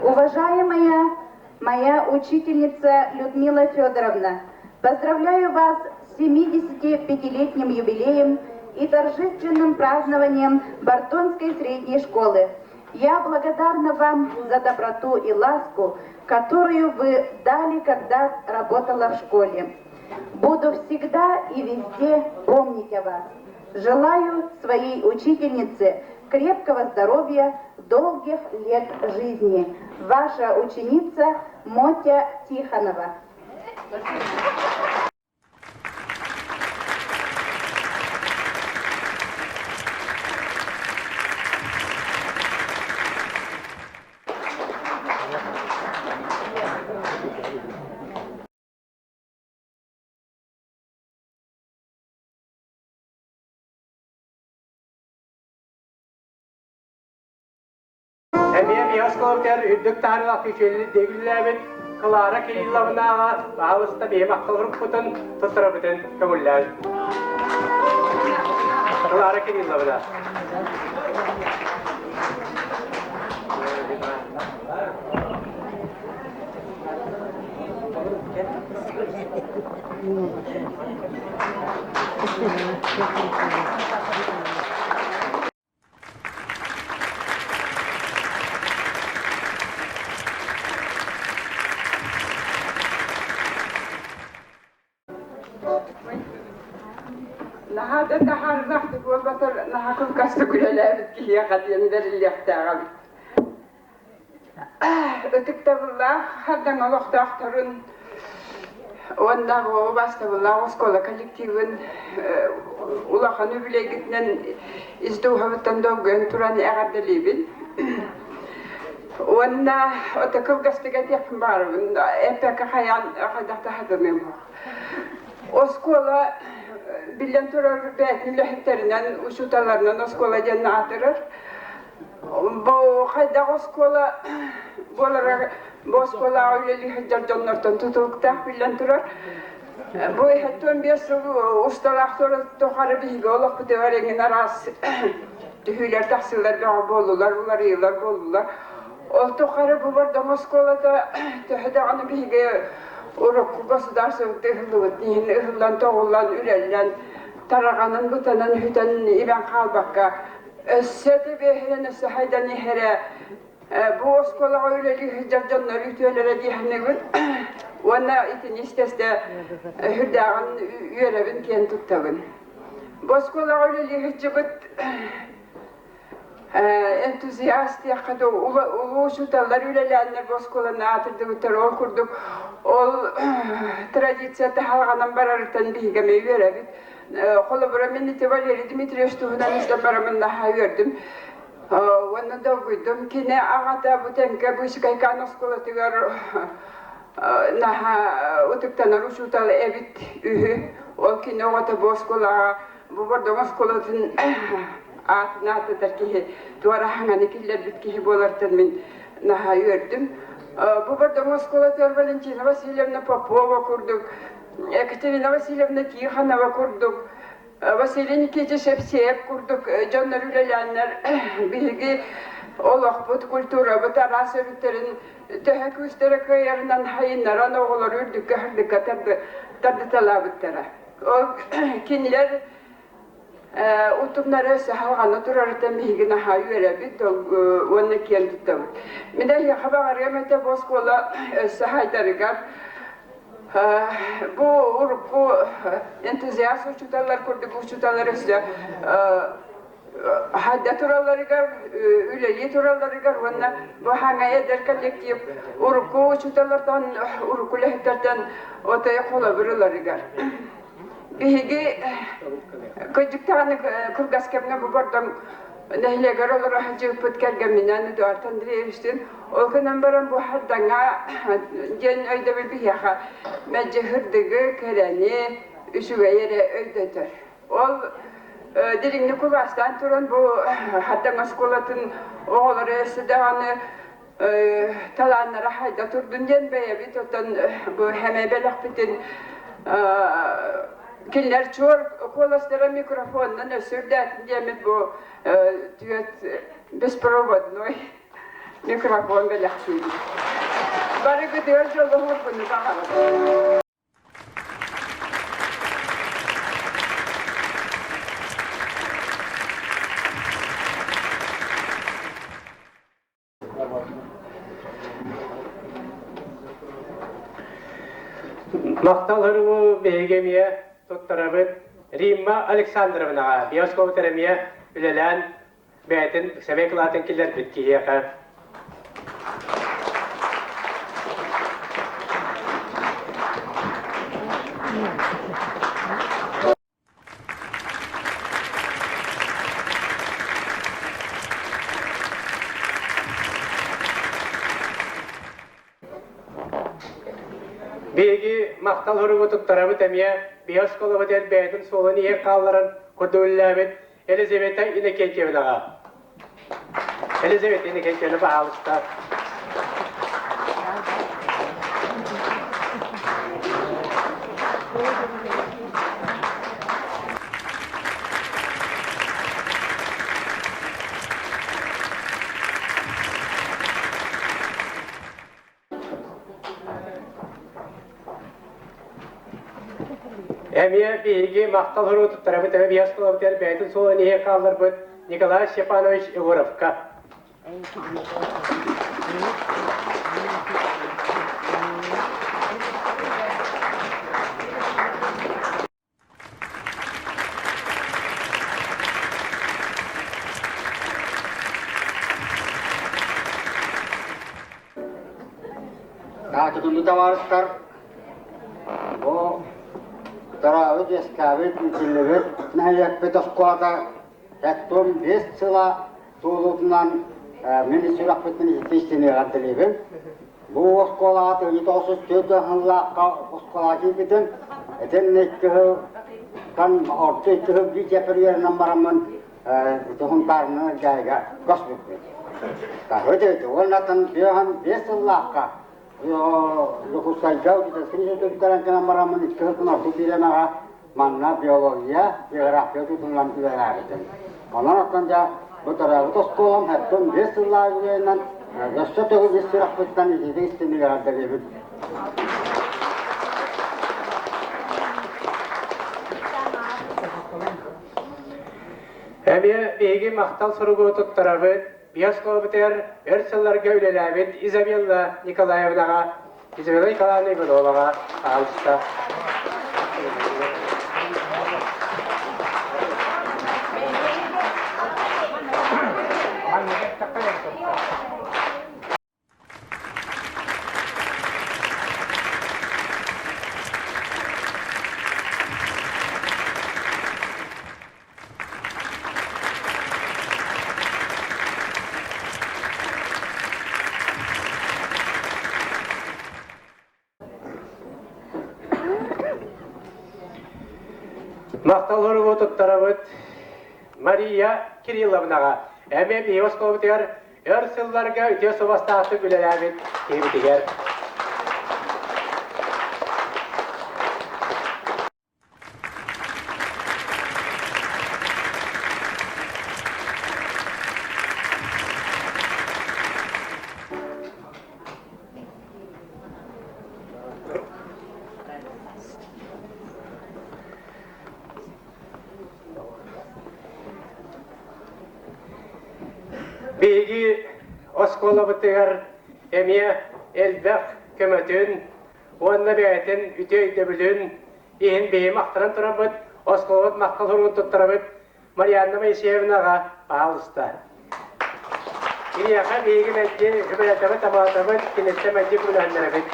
Уважаемая моя учительница Людмила Федоровна, поздравляю вас с 75-летним юбилеем и торжественным празднованием Бартонской средней школы. Я благодарна вам за доброту и ласку, которую вы дали, когда работала в школе. Буду всегда и везде помнить о вас. Желаю своей учительнице крепкого здоровья, долгих лет жизни. Ваша ученица Мотя Тихонова. Эмиэ биосколоптер үрдүк таһаарыылаах күүчүллээбит Клара Кирилловнаҕа баһаалыста биһи махталырыппытын туттарабытын көҥүллээн. Клара Кирилловна. Наһаа да таһаарбахтык буолбатар, наһаа кылгастык үлэлээбит киһиэхэ диэн бэриллиэхтээҕэ эбит. Ытыктабыллаах Хардаҥ олохтоохторун уонна убаастабыллаах оскуола коллективын улахан үбүлүөйгүтүнэн ис дууһабыттан долгуйан туран эҕэрдэлиибин. Уонна ото кылгастык этиэхпин баҕарабын, эппэккэ хайаан хайдах да сатаныам суох. Оскуола биллэн турар бэйэтин үлэһиттэринэн, учууталларынан оскуола диэн аатырар. Бу хайдах оскуола буолара бу оскуолаҕа үлэлии сылдьар дьоннортон тутулуктаах биллэн турар. Бу 15 сыл усталаах тухары биһиги олохпутугар эҥин араас түһүүлэр тахсыылар бөҕө буоллулар, уларыйыылар буоллулар. Ол тухары бу Бордоҥ оскуолата төһө даҕаны биһиги урукку государство ыһыллыбыт иһин ыһыллан-тоҕуллан, үрэллэн, тараҕанан, бытанан, бүтэн ибэн хаалбакка Өссө тэбиэһинэн өссө хайдан иһэрэ бу оскуолаҕа үлэлии сылдьар дьоннор үтүөлэрэ диэхинибин уонна итини истэстэ сүрдээҕин үөрэбин киэн туттабын. Бу оскуолаҕа үлэлии сылдьыбыт энтузиаст диэххэ дуу улуу учууталлар үлэлээннэр бу оскуоланы аатырдыбыттар ол курдук ол традиция таһалҕанан барарыттан биһиги эмиэ үөрэбит Холобура, мин ити Валерий Дмитриевич туһунан истэн бараммын наһаа үөрдүм. Уонна долгуйдум. Кини аҕата бу Тэҥкэ Быысыкайкаан оскуолатыгар наһаа ытыктанар учуутал эбит үһү. Ол кини оҕото бу оскуолаҕа, бу Бордоҥ оскуолатын аатын ааттатар киһи, туора хаҥаны киллэрбит киһи буолартан мин наһаа үөрдүм. Бу Бордоҥ оскуолатыгар Валентина Васильевна Попова курдук Екатерина Васильевна Тихонова курдук, Василий Никитич Евсеев курдук дьоннор үлэлээннэр биһиги Олохпут, культурабыт араас өрүттэрин төһө күүстэрэ кыайарынан хайыннаран оҕолору үрдүккэ сырдыкка тардыталаабыттара. Ол кинилэр утумнара өссө халҕана турарыттан биһиги наһаа үөрэбит уонна киэн туттабыт. Мин эһиэхэ баҕарыам этэ бу оскуола өссө хайдарыгар бу урукку энтузиаст учууталлар курдук учууталлар өссө хайда туралларыгар, үлэлии туралларыгар уонна бу хаҥай эдэр коллектив урукку учууталлартан, урукку үлэһиттэртэн отой холобур ыларыгар. Биһиги кырдьык даҕаны кылгас кэмҥэ бу Бордоҥ нэһилиэгэр олоро сылдьыбыппыт кэргэмминээн Эдуард Андреевичтыын. Ол гынан баран бу Хардаҥа диэн өйдөбүл биһиэхэ мэлдьи сырдыгы, кэрэни, үчүгэйи эрэ өйдөтөр. Ол дириҥник убаастаан туран бу Хардаҥ оскуолатын оҕолоро өссө даҕаны талааннара хайда турдун диэн бэйэбит оттон бу хэмэ бэлэхпитин кинилэр чуор куоластара микрофонунан өссө үрдээтин диэммит бу түөт беспроводной микрофон бэлэхтиибит. Барыгытыгар дьолу-соргуну баҕарабын. Махтал ыруу биһиги эмиэ туттарабыт Римма Александровнаҕа биоскопытар эмиэ үлэлээн бэйэтин сэмэй кылаатын киллэрбит киһиэхэ. Биһиги махтал суругу туттарабыт эмиэ биосколабыт бэйэтин суолун иһин хаалларан курдук үлэлээбит Елизавета Иннокентьевнаҕа. Елизавета Иннокентьевна, пожалуйста. Эмиэ биһиги махтал суругу туттарабыт эмиэ биһиги оскуолабытыгар бэйэтин суолун иһин хаалларбыт Николай Степанович Егоровка. Таатыкынды табаарыстар, бу төрөөбүт, үөскээбит, иитиллибит нэһилиэкпит оскуолата Эттом биэс сыла туолуутунан мин сүрэхпиттэн итии эҕэрдэлиибин. Бу оскуолаҕа 1904 сыллаахха оскуолаҕа киирбитим. Итиннэ икки сылтан орто икки сыл биир чиэппэр үөрэнэн бараммын Сунтаарынан Элгээйигэ көспүппүт. Уонна 55 сыллаахха Дьокуускайга учительскай институт кэлэн бараммын икки сылтан ордук бириэмэҕэ манна биология, география тутуллан үлэлээбитим. Онон оттон дьэ бу төрөөбүт оскуолам хэттэн биэс сыллаах үбүлүөйүнэн өссө төгүл ис сүрэхпиттэн итиитик истиҥник эҕэрдэлиибин. Эмиэ биһиги махтал суругу туттарабыт биоскуолабытыгар өр сылларга үлэлээбит Изабелла Николаевнаҕа, Изабелла Николаевна Ивановаҕа аҕалыста. Махтал суругу туттарабыт Мария Кирилловнаҕа эмиэ биһиги оскуолабытыгар өр сылларга үтүө суобастаахтык үлэлээбит киһибитигэр. оскуолабытыгар эмиэ элбэх көмөтүн уонна бэйэтин үтүө өйдөбүлүн иһин биһи махтанан турабыт, оскуолабыт махтал суругун туттарабыт Марианна Моисеевнаҕа паһаалыста. Киниэхэ биһиги мэлдьи сүбэлэтэбит, амаатабыт, киниттэн мэлдьи көмөлөһүннэрэбит.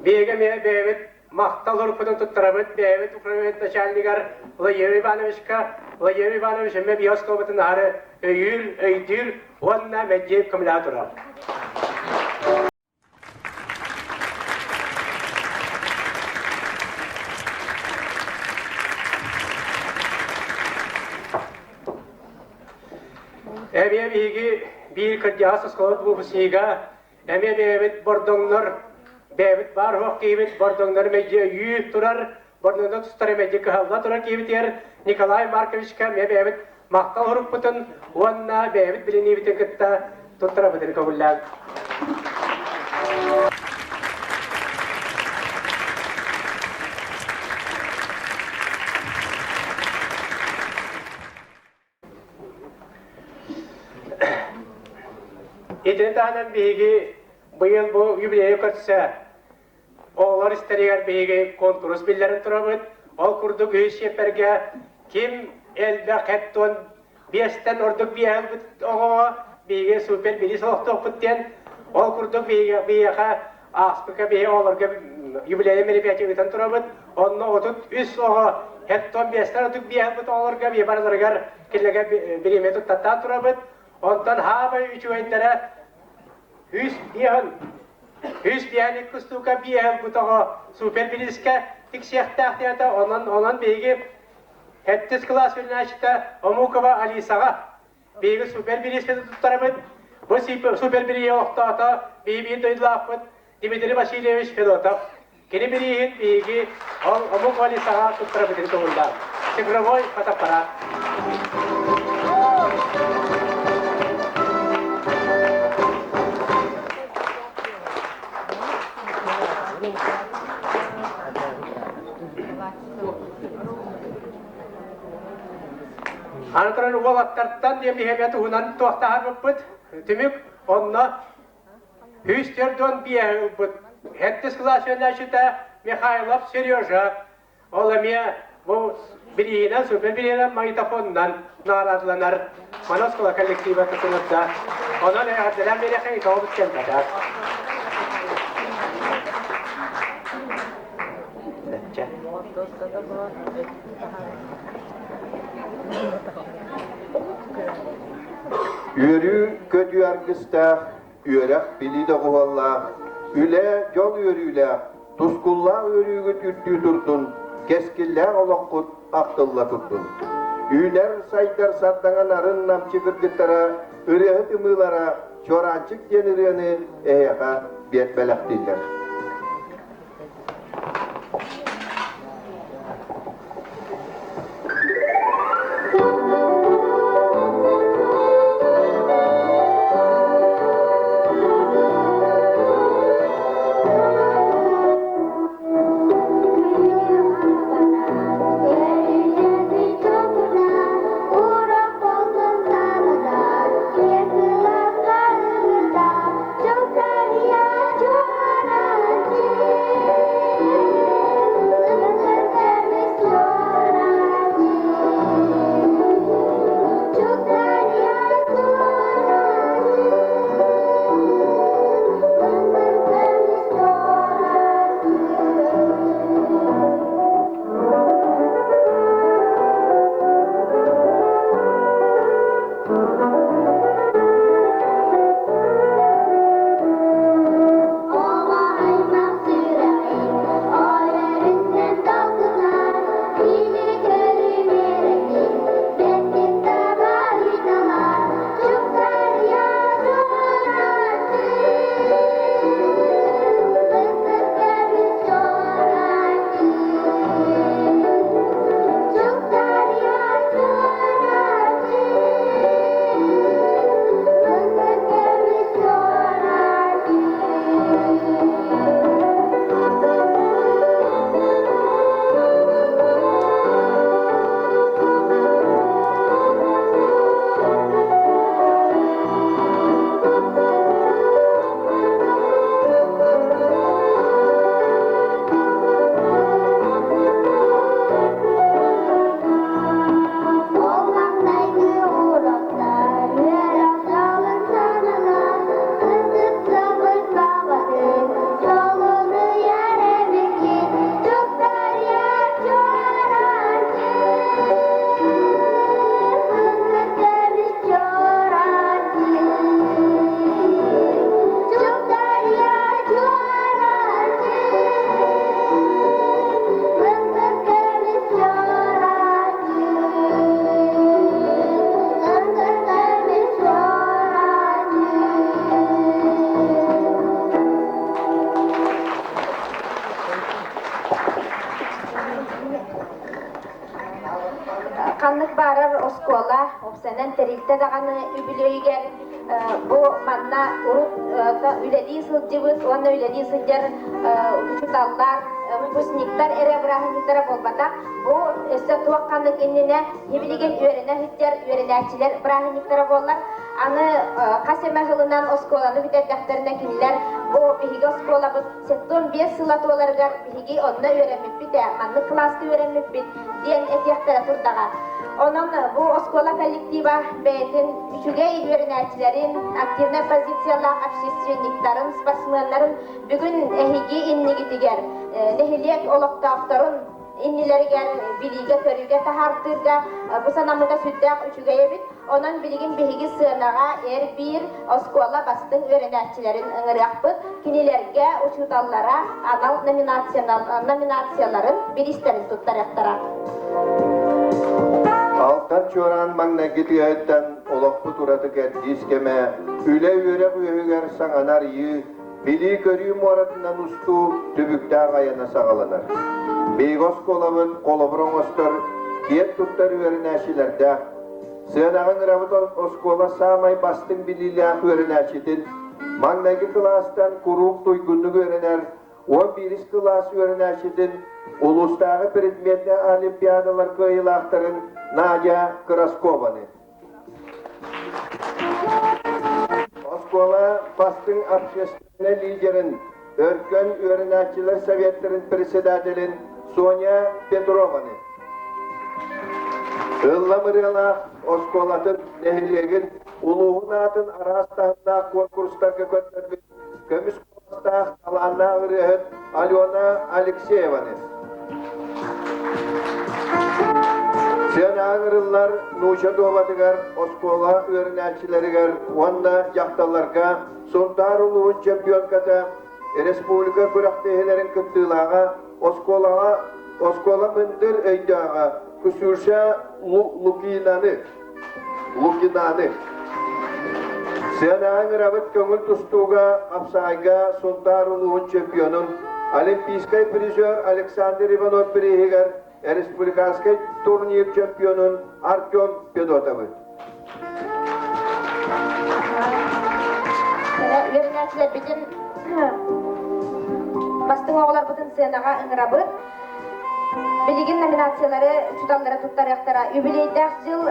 Биһиги эмиэ бэйэбит махтал уруккутун туттарабыт бэйэбит управление начальнигар Владимир Ивановичка. Владимир Иванович эмиэ биһи оскуолабытын аһары өйүүр, өйдүүр уонна мэлдьи көмөлөһө турар. Эмиэ биһиги биир кырдьаҕас оскуолабыт выпускнига, эмиэ бэйэбит бордоҥнор, бэйэбит баар суох киһибит бордоҥнор мэлдьи өйүү турар, бордоҥнор тустары мэлдьи кыһалла турар киһибитигэр Николай Марковичка эмиэ бэйэбит махтал сурукпутун уонна бэйэбит билиниибитин кытта туттарабытын көҥүллээн. Итини таһынан биһиги быйыл бу юбилейы көрсө оҕолор истэригэр биһиги конкурс биллэрэн турабыт. Ол курдук үһүс чиэппэргэ ким элбэх хеттон биэстэн ордук биэһэ ылбыт оҕоҕо биһиги супер билис олохтоохпут диэн. Ол курдук биһиги биһиэхэ ааспыкка биһиги оҕолорго юбилейный мероприятие ыытан турабыт. Онно 33 оҕо хеттон биэстэн ордук биэһэ ылбыт оҕолорго биһи барыларыгар кинилэргэ бириэмэ туттаттаан турабыт. Онтон хаамай үчүгэйдэрэ үс биэһин үс биэһин икки устуука биэһэ ылбыт оҕо супер билискэ тиксиэхтээх диэтэ. Онон онон биһиги Сэттис кылаас үөрэнээччитэ Омукова Алисаҕа биһиги супер бириискэни туттарабыт. Бу супер бирииһи олохтоото биһи биир дойдулаахпыт Дмитрий Васильевич Федотов. Кини бирииһин биһиги ол Омукова Алисаҕа туттарабытын көҥүллээх. Цифровой фотоаппарат. Аны туран уолаттартан диэн биһиэхэ туһунан туохтаһарбыппыт. Түмүк онно 145 ылбыт. Сэттис кылаас үөрэнээччитэ Михайлов Сережа. Ол эмиэ бу бирииһинэн, супер бирииһинэн магнитофонунан наҕараадаланар. Маны оскуола коллектива тутулунда. Онон эҕэрдэлээн биэриэххэ итоҕобут кэлбэтэ. Үөрүү-көтүү аргыстаах, үөрэх билии доҕуһуоллаах, үлэ дьол үөрүүлээх, тускуллаах үөрүүгүт үрдүү турдун, кэскиллээх олоххут ахтылла турдун. Үүнэр сайдар сардаҥа нарын намчы кыргыттара, ырыаһыт ымыылара Чуораанчык диэн ырыаны эһиэхэ биэт бэлэхтииллэр. Ханнык баарар оскуола, уопсайынан тэрилтэ даҕаны үбүлүөйүгэр бу манна урут үлэлии сылдьыбыт уонна үлэлии сылдьар учууталлар, выпускниктар эрэ бырааһынньыктара буолбатах. Бу өссө туох ханнык иннинэ билигин үөрэнэ сылдьар үөрэнээччилэр бырааһынньыктара буоллар. Аны хас эмэ сылынан оскуоланы бүтэрдэхтэринэ кинилэр бу биһиги оскуолабыт 75 сыла туоларыгар биһиги онно үөрэммиппит ээ, маннык кылааска үөрэммиппит диэн этиэхтэрэ турдаҕа. Онон бу оскуола коллектива бэйэтин үчүгэй үөрэнээччилэрин, активнай позициялаах общественниктарын, спортсменнарын бүгүн эһиги иннигитигэр нэһилиэк олохтоохторун иннилэригэр билиигэ-көрүүгэ таһаартыырга бу санаммыта сүрдээх үчүгэй эбит. Онон билигин биһиги сыанаҕа эр-биир оскуола бастыҥ үөрэнээччилэрин ыҥырыахпыт. Кинилэргэ учууталлара анал номинацияларын, бириистэрин туттарыахтара. Алтан чуораан маҥнайгы тыаһыттан олохпут ураты кэрдиис кэмэ, үлэ-үөрэх үөһүгэр саҥаны арыйыы, билии-көрүү муоратынан устуу түбүктээх айана саҕаланар. Биһиги оскуолабыт холобур оҥостор, киэн туттар үөрэнээччилэрдээх. Сыанаҕа ыҥырабыт оскуола саамай бастыҥ билиилээх үөрэнээччитин, маҥнайгы кылаастан куруук туйгуннук үөрэнэр 11 кылаас үөрэнээччитин, улуустааҕы предметнэй олимпиадалар кыайыылаахтарын Надя Краскованы. Оскуола бастыҥ общественнай лидерин, Өркөн үөрэнээччилэр советтарын председателин Соня Петрованы. Ыллам ырыалаах оскуолатын, нэһилиэгин, улууһун аатын араас таһымнаах куонкурустарга көрдөрбүт көмүс куоластаах талааннаах ырыаһыт Алена Алексееваны. Сыанаҕа ыҥырыллар нуучча дуобатыгар оскуола үөрэнээччилэригэр уонна дьахталларга Сунтаар улууһун чемпионката, республика күрэхтэһиилэрин кыттыылааҕа, оскуолаҕа оскуола мындыр өйдөөҕө Ксюша Лукинаны Лукинаны Сыанаҕа ыҥырабыт көҥүл тустууга хапсаҕайга Сунтаар улууһун чемпионун, олимпийскай призер Александр Иванов бирииһигэр республиканскай турнир чемпионун Артем Федотовы. Үөрэнээччилэрбитин бастыҥ оҕолорбутун сыанаҕа ыҥырабыт. Билигин номинациялары учууталлара туттарыахтара. Юбилейдаах дьыл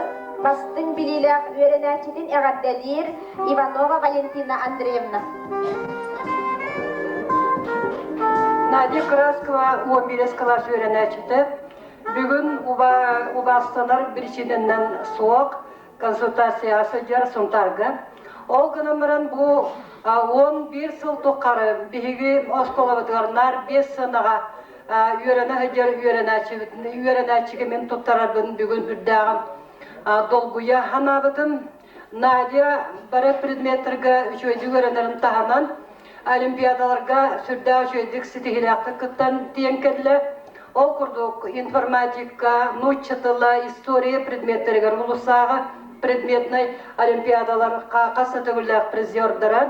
бастыҥ билиилээх үөрэнээччитин эҕэрдэлиир Иванова Валентина Андреевна. Надя Краскова 11 кылаас үөрэнээччитэ. Бүгүн убаастанар биричиинэнэн суох консультацияҕа сылдьар Сунтаарга. Ол гынан баран бу 11 сыл тухары биһиги оскуолабытыгар наар биэс сыанаҕа үөрэнэ сылдьар үөрэнээччигэ мин туттарарбын бүгүн үрдээҕим долгуйа санаабытым. Надя бары предметтэргэ үчүгэйдик үөрэнэрин таһынан олимпиадаларга сүрдээх үчүгэйдик ситиһиилээхтик кыттан тиийэн кэллэ. Ол курдук информатика, нуучча тыла, история предметтэригэр улусааҕы предметнай олимпиадалар хас да төгүллээх призердара.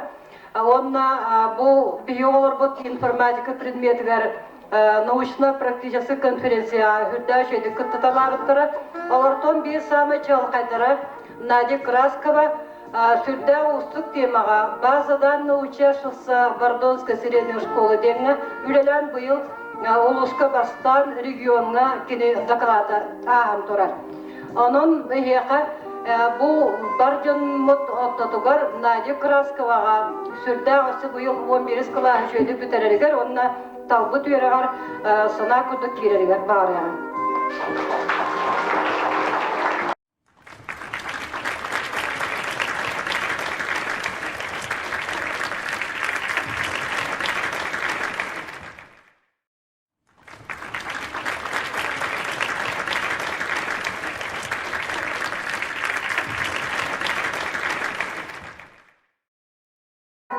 Уонна бу биһиги оҕолорбут информатика предметигэр научно-практическай конференцияҕа үрдээх үчүгэйдик кыттыталаабыттара. Олортон биир саамай чаҕылхайдара Надя Краскова сүрдээх уустук темаҕа база данных учащихся Бордонской средней школы диэҥҥэ үлэлээн быйыл улууска бастаан региоҥҥа кини доклада ааһан турар. Онон эһиэхэ бу бар дьоммут ортотугар Надя Красковаҕа сүрдээх өссө быйыл 11 кылааһы үчүгэйдик бүтэрэригэр уонна талбыт үөрэҕэр санаа курдук киирэригэр баҕарыаҕым.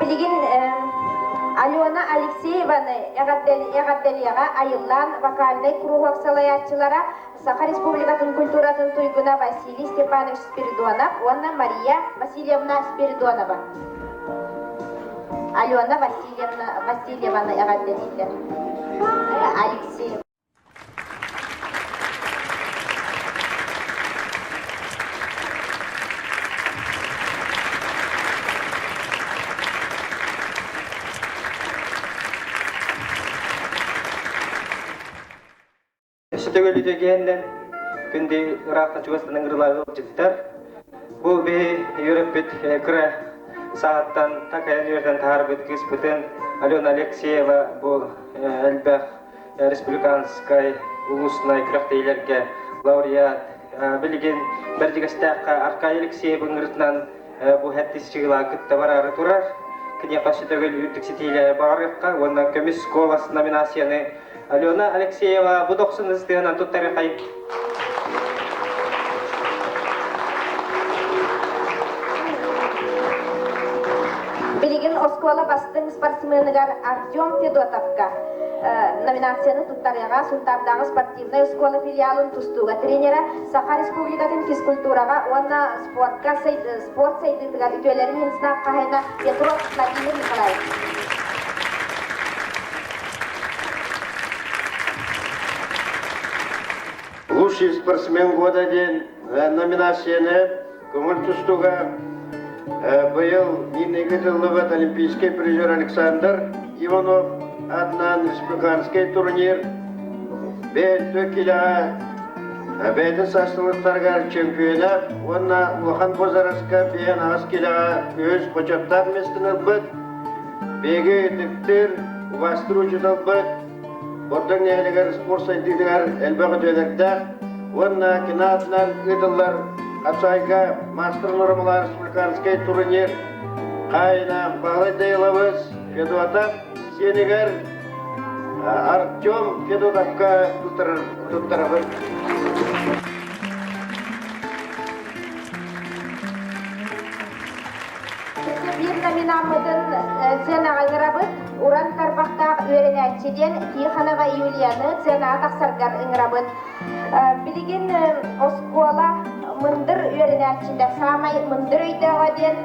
Билигин Алена Алексееваны эҕэрдэлиэҕэ Айыллаан вокальнай куруһуок салайааччылара Саха Республикатын культуратын туйгуна Василий Степанович Спиридонов уонна Мария Васильевна Спиридонова. Алена Васильевна Васильеваны эҕэрдэлииллэр. Алексеев. Өссө төгүл үтүгүһэннэн күндү ыраахта чугастан ыҥырылаах ыалдьыттар. Бу биһи үөрэппит кыра сааттан такайан үөрэтэн таһаарбыт кыыспытын Алена Алексеева бу элбэх республиканскай улуснай күрэхтэһиилэргэ лауреат билигин Бэрдьигэстээххэ Аркадий Алексеев ыҥырытынан бу хэттис чыгылаа кытта бараары турар. Киниэхэ өссө төгүл үрдүк ситиилэри баҕарыахха уонна көмүс куолас номинацияны Алена Алексеева бу дохсун ыстыанан туттарыахай. Билигин оскуола бастыҥ спортсменыгар Артем Федотовка номинацияны туттарыаҕа Сунтаардааҕы спортивнай оскуола филиалын тустууга тренера, Саха Республикатын физкультураҕа уонна спортка спорт сайдыытыгар үтүөлэрин иһин снаах хаһайына Петров Владимир Николаевич. Лучший спортсмен года диэн номинацияны көҥүл тустууга быйыл Нинеге тыллыбыт олимпийский призер Александр Иванов аатынан республиканский турнир бэйэтэ килэҕэ бэйэтин саастылыктарыгар чемпионат уонна улахан бозараска биэн аҕыс килэҕэ үһүс бочуоттаах миэстэни ылбыт биһиги ытыктыыр убаастыыр учууталбыт Бордоҥ нэһилиэгэр спорт сайдыытыгар элбэх үтүөлэрдээх уонна кини аатынан ыытыллар Хапсаайга маастар нуормалаах республиканскай турнир хаайына Баһылай Дайылабыс Федотов сиэнигэр Артем Федотовка туттарабын. Биир номинаммытын сценаҕа ыҥырабыт. Уран тарбахтаах үөрэнээччи диэн Тихонова Юлияны сценаҕа тахсаргар ыҥырабыт. Билигин оскуола мындыр үөрэнээччитэ саамай мындыр өйдөөҕө диэн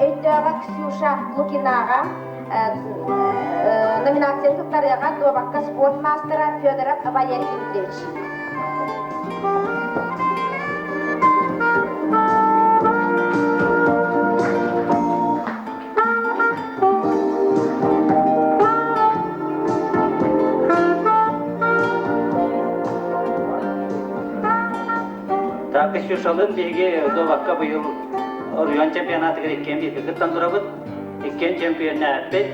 өйдөөҕө Ксюша Лукинаҕа номинацияны туттарыаҕа дуобакка спорт маастара Федоров Валерий Дмитриевич. Так, Ксюшалын биһиги дуобакка быйыл оройуон чемпионатыгар иккиэн бииргэ кыттан турабыт. Иккиэн чемпионнааппыт.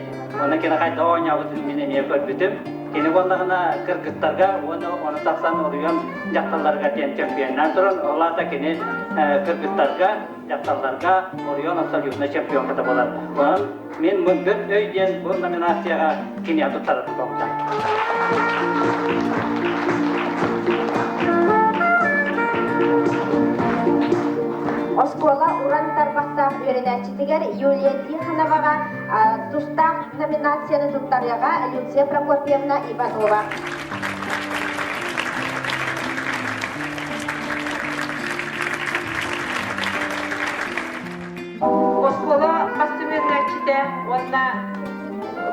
Онно кини хайдах оонньообутун мин эмиэ көрбүтүм. Кини буоллаҕына кыргыттарга уонна ону тахсан оройуон дьахталларыгар диэн чемпионнаан туран, ол аата кини кыргыттарга, дьахталларга оройуон абсолютно чемпионката буолар. Онон мин мындыр өй диэн бу номинацияҕа киниэхэ туттарарым буолбута. Оскуола уран тарбахтаах үөрэнээччитигэр Юлия Тихоноваҕа тустаах номинацияны туттарыаҕа Люция Прокопьевна Иванова. Оскуола бастыҥ үөрэнээччитэ уонна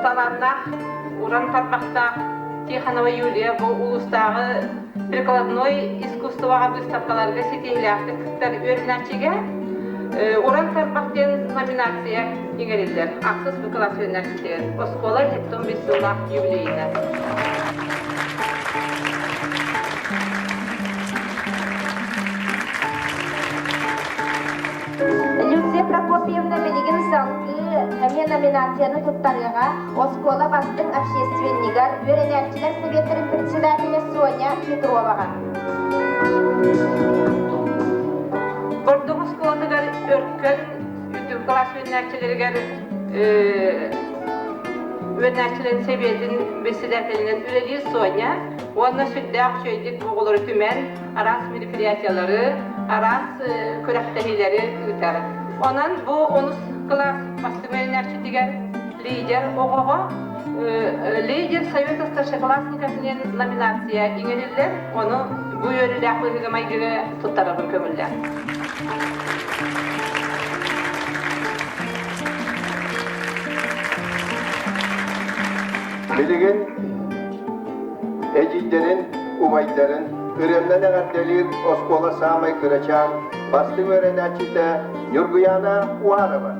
талааннаах, уран тарбахтаах Тихонова Юлия бу улуустааҕы прикладной искусствоҕа быыстапкаларга ситиһиилээхтик кыттар үөрэнээччигэ Уран тарбах диэн номинация иҥэриллэр. Ахсыс бу кылаас үөрэнээччитигэр оскуола 75 сыллаах юбилейынан. Люция Прокопьевна билигин салгыы эмиэ номинацияны туттарыаҕа оскуола бастыҥ общественнигар, үөрэнээччилэр советтарын председателэ Соня Петроваҕа. Бордоҥ оскуолатыгар Өркөн үрдүк кылаас үөрэнээччилэригэр үөрэнээччилэрин сэбиэтин председателинэн үлэлиир Соня уонна сүрдээх үчүгэйдик оҕолору түмэн араас мероприятиялары, араас күрэхтэһиилэри ыытар. Онон бу онус кылаас бастыҥ үөрэнээччитигэр лидер оҕоҕо лидер совета старшеклассников диэн номинация иҥэриллэр. Ону бу үөрүүлээх быһыыга-майгыга туттарабын көҥүллээх. Билигин эдьиийдэрин, убайдарын ырыаннан эҕэрдэлиир оскуола саамай кырачаан бастыҥ үөрэнээччитэ Ньургуйаана Уарова.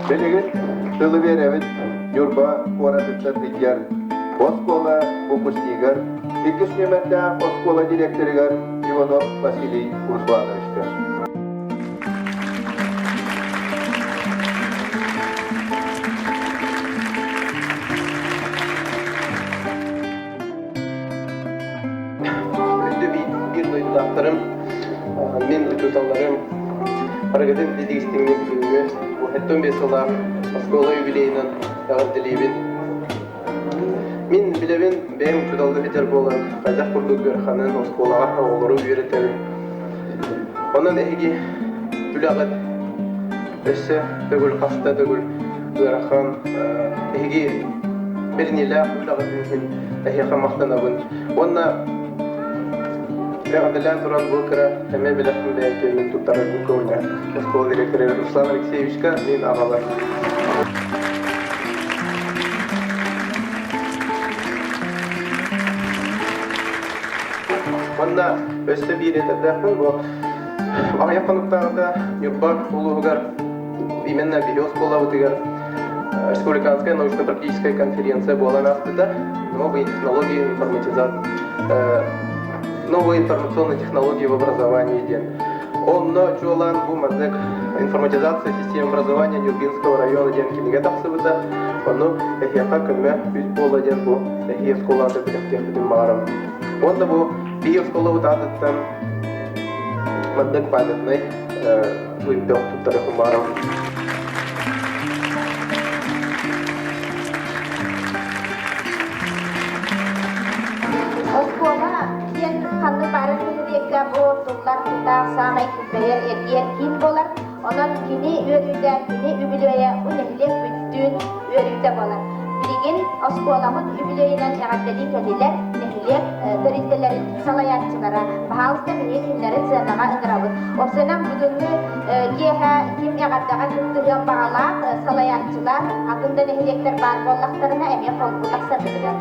Билигин тылы биэрэбит Ньурба куоратыттан сылдьар оскуола выпускнигар, иккис нүөмэрдээх оскуола директорыгар Иванов Василий Руслановичка. Күндү биир дойдулаахтарым, мин учууталларым, арыгытын дидигистиҥник бүгүҥҥү 75 сыллаах оскуола юбилейынан эҕэрдэлиибин. Мин билэбин, бэйэм учууталлыы сылдьар буолан, хайдах курдук ыараханын оскуолаҕа оҕолору үөрэтэбин. Онон эһиги үлэҕит өссө төгүл хаста төгүл ыарахан, эһиги бэриниилээх үлэҕитин иһин эһиэхэ махтанабын. Уонна эҕэрдэлээн туран бу кыра эмиэ бэлэхпин бэйэм туттарарбын көҥүлэ оскуола директора Руслан Алексеевичка мин аҕалар. Уонна өссө биир этэрдээхпин бу аҕыйах хонуктааҕыта Ньурба улууһугар именно биһи оскуолабытыгар республиканская научно-практическая конференция буолан ааспыта. Новые технологии информатизации, новые информационные технологии в образовании диэн. Онно чуолаан бу маннык информатизация системы образования Нюрбинского района диэн кинигэ тахсыбыта. Ону эһиэхэ көмө үс буола диэн бу эһии оскуолата билэхтиэхпитин баҕарабын. Уонна бу биһи оскуолабыт аатыттан маннык памятный ыйдах туттары баҕарабын. Оскуола диэн ханнык баарын нэһилиэккэ бу туллар тутаах саамай килбэйэр эргиэр киин буолар. Онон кини үөрүүтэ, кини үбүлүөйэ бу нэһилиэк бүттүүн үөрүүтэ буолар. Билигин оскуолабыт үбүлүөйүнэн эҕэрдэлии кэллилэр нэһилиэк тэрилтэлэрин салайааччылара. Баһаалыста биһиги кинилэри сыанаҕа ыҥырабыт. Уопсайынан бүгүҥҥү киэһэ ким эҕэрдэҕэ кыттыһыан баҕалаах салайааччылар, атын да нэһилиэктэр баар буоллахтарына эмиэ холбуу тахсаргытыгар.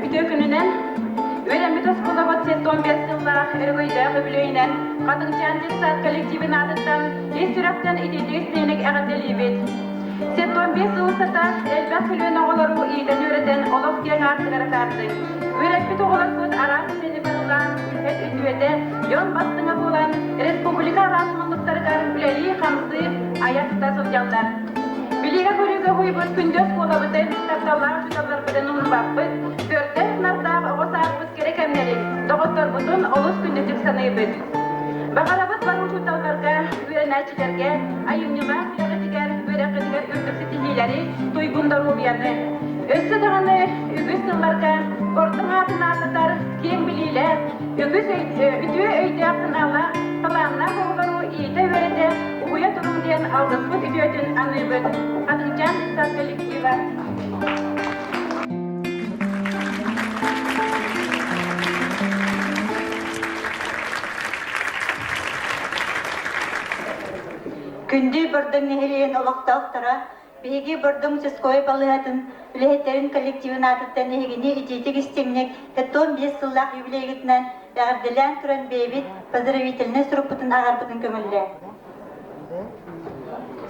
Үтүө күнүнэн үөрэммит оскуолабыт 75 сыллаах өрөгөйдөөх үбүлүөйүнэн Хатыҥчаан детсад коллективын аатыттан ис сүрэхтэн итиитик истиҥник эҕэрдэлиибит. 75 сыл устата элбэх көлүөнэ оҕолору иитэн-үөрэтэн олох киэҥ аартыгар атаардыҥ. Үөрэппит оҕолорбут араас идэни баһылаан, үлэһит үтүөтэ, дьон бастыҥа буолан, республика араас муннуктарыгар үлэлии-хамсыы, айа-тута сылдьаллар. Билиигэ-көрүүгэ уһуйбут күндү оскуолабытын, тапталлаах учууталларбытын умнубаппыт, көрдөөх-нардаах оҕо сааспыт кэрэ кэмнэрин, доҕотторбутун олус күндүтүк саныыбыт. Баҕарабыт бары учууталларга, үөрэнээччилэргэ айымньылаах үлэҕитигэр, үөрэххитигэр үрдүк ситиһиилэри, туйгун доруобуйаны, өссө даҕаны үгүс сылларга ордук аатын ааттатар киэҥ билиилээх, үгүс үтүө өйдөөх-санаалаах, талааннаах оҕолору иитэ-үөрэтэ, уһуйа туруҥ диэн алгыспыт үтүөтүн аныыбыт. Хатыҥчаан детсад коллектива. Күндү Бордоҥ нэһилиэгин олохтоохторо, биһиги Бордоҥ участковай балыыһатын үлэһиттэрин коллективын аатыттан эһигини итиитик-истиҥник 75 сыллаах юбилейгытынан эҕэрдэлээн туран бэйэбит поздравительнай сурукпутун ааҕарбытын көҥүллээ.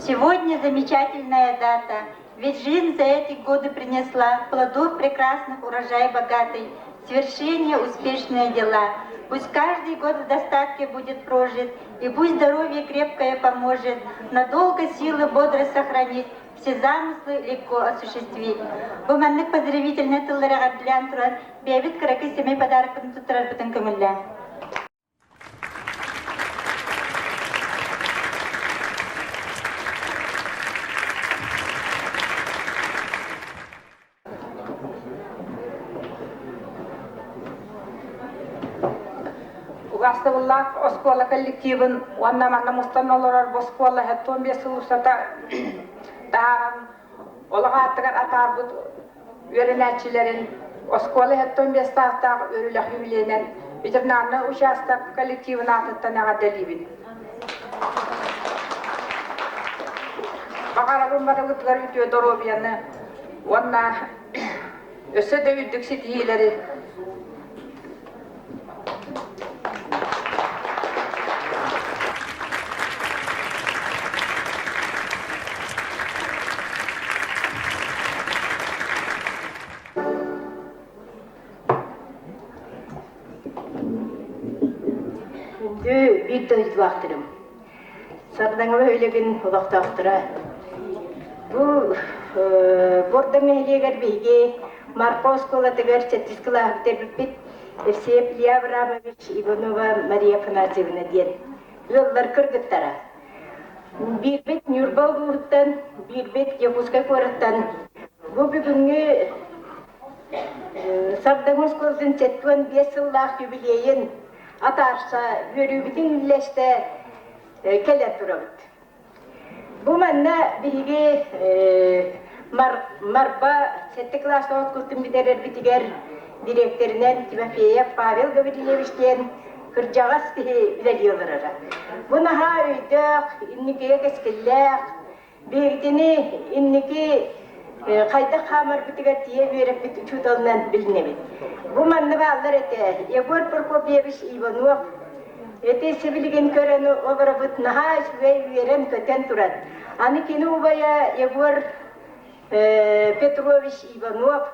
Сегодня замечательная дата, ведь жизнь за эти годы принесла плодов прекрасных урожай богатый, свершение успешные дела. Пусть каждый год в достатке будет прожит, и пусть здоровье крепкое поможет, надолго силы бодро сохранить, все замыслы легко осуществить. Бу маннык поздравительный тыллары эҕэрдэлээн туран, бэйэбит кыракый сэмэй подарокпытын туттарарбытын көҥүллээ. Убаастабыллаах оскуола коллективын уонна манна мустан олорор бу оскуола 75 сыл устата таһааран олох ааттыгар атаарбыт үөрэнээччилэрин оскуола 75 саастаах үөрүүлээх юбилейинэн ветеринарнай учаастак коллективын аатыттан эҕэрдэлиибин. Баҕарабын барыбытыгар үтүө доруобуйаны уонна өссө да үрдүк ситиһиилэри Күндү биир дойдулаахтарым, Сардаҥа бөһүөлэгин олохтоохторо. Бу Бордоҥ нэһилиэгэр биһиги Марха оскуолатыгар сэттис кылааһы бүтэрбиппит Евсеев Илья Абрамович, Иванова Мария Афанасьевна диэн ыаллар кыргыттара. Биирбит Ньурба улууһуттан, биирбит Якутскай куораттан. Бу бүгүҥҥү Сардаҥа оскуолатын 75 сыллаах юбилейын атаарса, үөрүүбүтүн үллэстэ кэлэн турабыт. Бу манна биһиги Марба сэттэ кылаастаах оскуолатын бүтэрэрбитигэр дириэктэринэн Тимофеев Павел Гаврильевич диэн кырдьаҕас киһи үлэлии олороро. Бу наһаа өйдөөх, инникигэ кэскиллээх, Биһигитини инники хайдах хаамарбытыгар тиийэ үөрэппит учууталынан билинэбит. Бу манна бааллар этэ Егор Прокопьевич Иванов ити сибилигин көрөн олоробут наһаа үчүгэй үөрэн-көтөн туран. Аны кини убайа Егор Петрович Иванов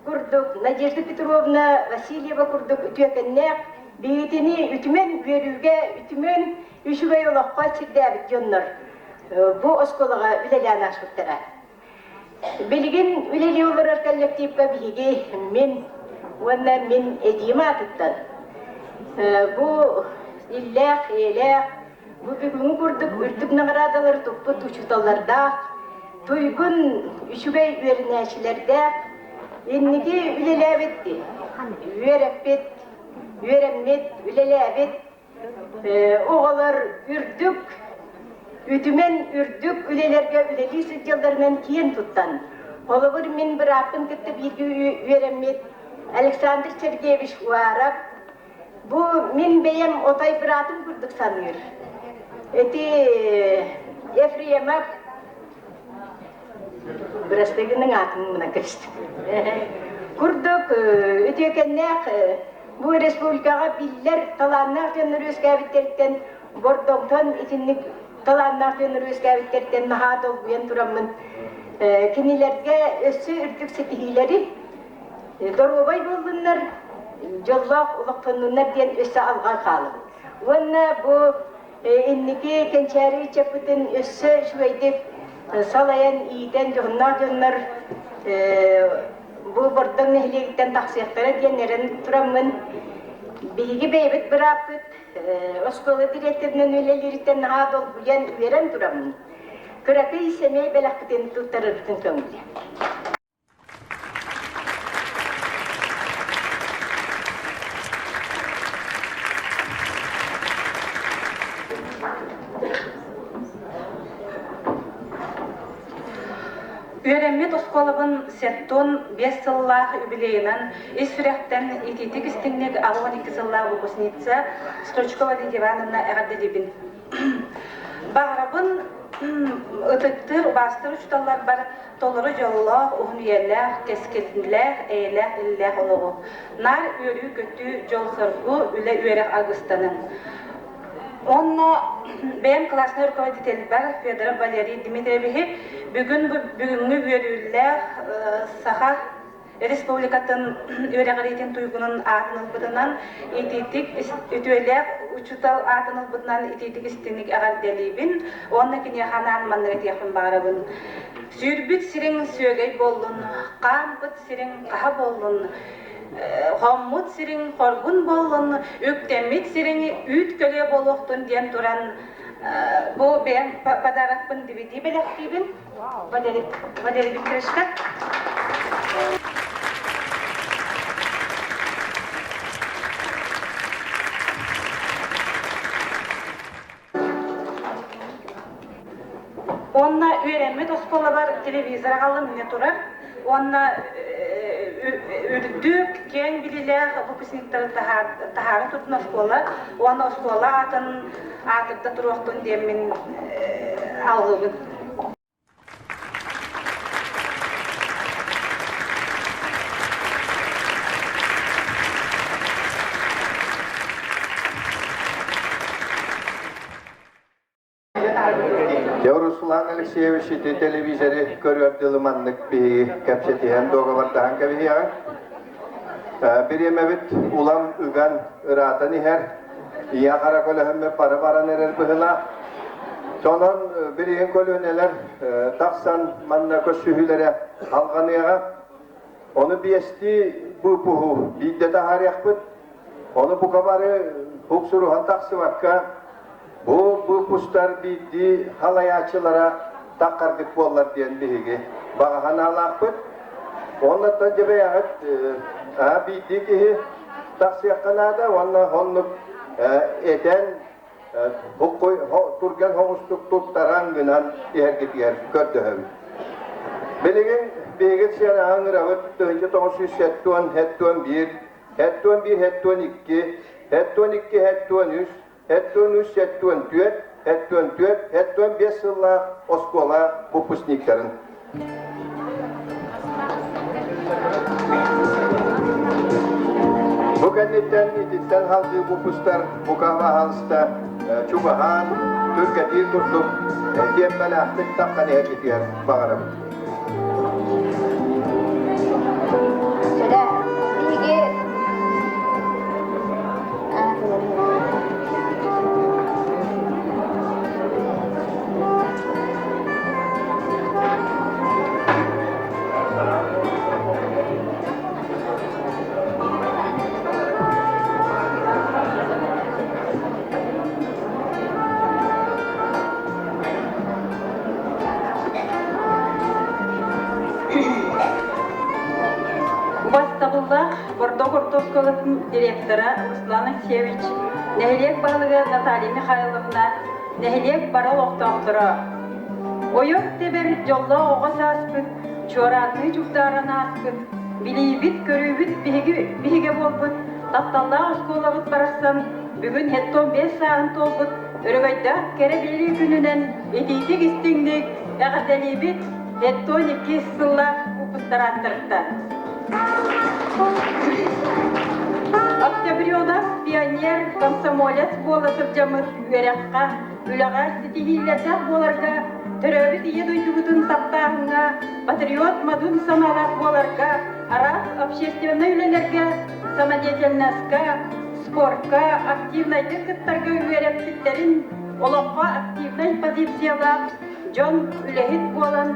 курдук Надежда Петровна Васильева курдук үтүөкэннээх биһигитини үтүмэн үөрүүгэ, үтүмэн үчүгэй олоххо сирдээбит дьоннор бу оскуолаҕа үлэлээн ааспыттара. Билигин үлэлии олорор коллективка биһиги мин уонна мин эдьиийим аатыттан бу иллээх, эйэлээх, бу бүгүҥҥү курдук үрдүк наҕараадалары туппут учууталлардаах туйгун үчүгэй үөрэнээччилэрдээх, инники үлэлээбит, үөрэппит, үөрэммит, үлэлээбит оҕолор үрдүк, үтүмэн үрдүк үлэлэргэ үлэлии сылдьалларынан киэн туттан, холобур, мин бырааппын кытта бииргэ үөрэммит Александр Сергеевич Уаров Бу мин бэйэм отой быраатым курдук саныыр. Ити Ефремов бырастыгының аатын мына көстүм. Курдук үтүөкэннээх бу республикаҕа биллэр талааннаах дьоннор үөскээбиттэриттэн Бордоҥтон итинник талааннаах дьоннор үөскээбиттэриттэн наһаа долгуйан тураммын кинилэргэ өссө үрдүк ситиһиилэри Доруобай буоллуннар, дьоллоох олохтоннуннар диэн өссө алҕаан хаалабыт. Уонна бу инники кэнчээри ыччаппытын өссө үчүгэйдик салайан, иитэн, дьоһуннаах дьоннор бу Бордоҥ нэһилиэгиттэн тахсыахтара диэн эрэн тураммын, биһиги бэйэбит бырааппыт оскуола дириэктэринэн үлэлиириттэн наһаа долгуйан, үөрэн тураммын, кыракый сэмэй бэлэхпитин туттарарбытын көҥүллүө. Үөрэммит оскуолабын сеттон биэс сыллаах юбилейынан ис сүрэхтэн итиитик истиҥник 82 сыллаах выпускница Стручкова Лидия Ивановна эҕэрдэлиибин. Баҕарабын ытыктыыр, убаастыыр учууталларбар толору дьоллоох, уһун үйэлээх, кэскиллээх, эйэлээх, иллээх олоҕу. Наар үөрүү-көтүү, дьол-соргу, үлэ-үөрэх аргыстанын. Онно бэйэм классный руководительбар Федоров Валерий Дмитриевиһи бүгүн бүгүҥҥү үөрүүлээх саха республикатын үөрэҕириитин туйгунун аатын ылбытынан итиитик үтүөлээх учуутал аатын ылбытынан итиитик истиҥник эҕэрдэлиибин уонна киниэхэ анаан маннык этиэхпин баҕарабын. Сүүрбүт сириҥ сүөгэй буоллун, хаампыт сириҥ хаһа буоллун, хоммут сириҥ хоргун буоллун, үктэммит сириҥ үүт көлүө буолуохтун диэн туран бу бэйэм подарокпын DVD бэлэхтиибин. Валерий, Валерий Викторовичка. Уонна үөрэммит оскуолабар телевизор аҕалым мине турар. Уонна үрдүк, киэҥ билиилээх выпускниктары таһаара турдун оскуола. Уонна оскуола аатын аатырда туруохтун диэммин алгыбын. Дьэ, Руслан Алексеевич ити телевизоры көрүөр дылы маннык биһиги кэпсэтиһэн дуогабардаһан кэбиһиэҕиҥ. Бириэмэбит улам ыган ыраатан иһэр. Ийэ хара көлөһөммүт бары баран эрэр быһыылаах. Сонон билигин көлүөнэлэр тахсан манна көрсүһүүлэрэ алҕаныаҕа. Ону биэстии быыпуһу биирдэ таһаарыахпыт. Ону бука бары уксуруһан тахсыбакка, бу выпустар биирдии халайааччылара таххаргыт буоллар диэн биһиги баҕа санаалаахпыт. Оннуттан дьэ бэйэҕит биирдии киһи тахсыахха наада уонна оннук этэн тургэн соҕустук туттаран гынан иһэргитигэр көрдөһөбүт. Билигин биһиги сыанаҕа ыҥырабыт 1971 71 72 72 73 73 74 74 75 сыллаах оскуола выпускниктарын. Бу кэнниттэн ититтэн халгыы выпустар бука баһаалыста чугаһаан, түргэтиир курдук тиэмпэлээхтик таххан иһэргитигэр баҕарабыт. Сүрэ, биһиги Убастабыллаах Бордоҥ орто оскуолатын директора Руслан Алексеевич, нэһилиэк баһылыга Наталья Михайловна, нэһилиэк бары олохтоохторо. Ойох тэбэр дьоллоох оҕо сааспыт, чуораанныы чугдааран ааспыт, билиибит-көрүүбүт биһиги биһигэ буолбут тапталлаах оскуолабыт барахсан бүгүн 75 сааһын туолбут өрөгөйдөөх кэрэ билии күнүнэн итиитик-истиҥник эҕэрдэлиибит 72 сыллаах выпустарааттарыттан. Октябренок, пионер, комсомолец буола сылдьаммыт үөрэххэ, үлэҕэ ситиһиилэрдээх буоларга, төрөөбүт ийэ дойдубутун таптааһыҥҥа, патриот модун санаалаах буоларга, араас общественнай үлэлэргэ, самодеятельноска, спорка активнайдык кыттарга үөрэппиттэрин, олоххо активнай позициялаах дьон үлэһит буолан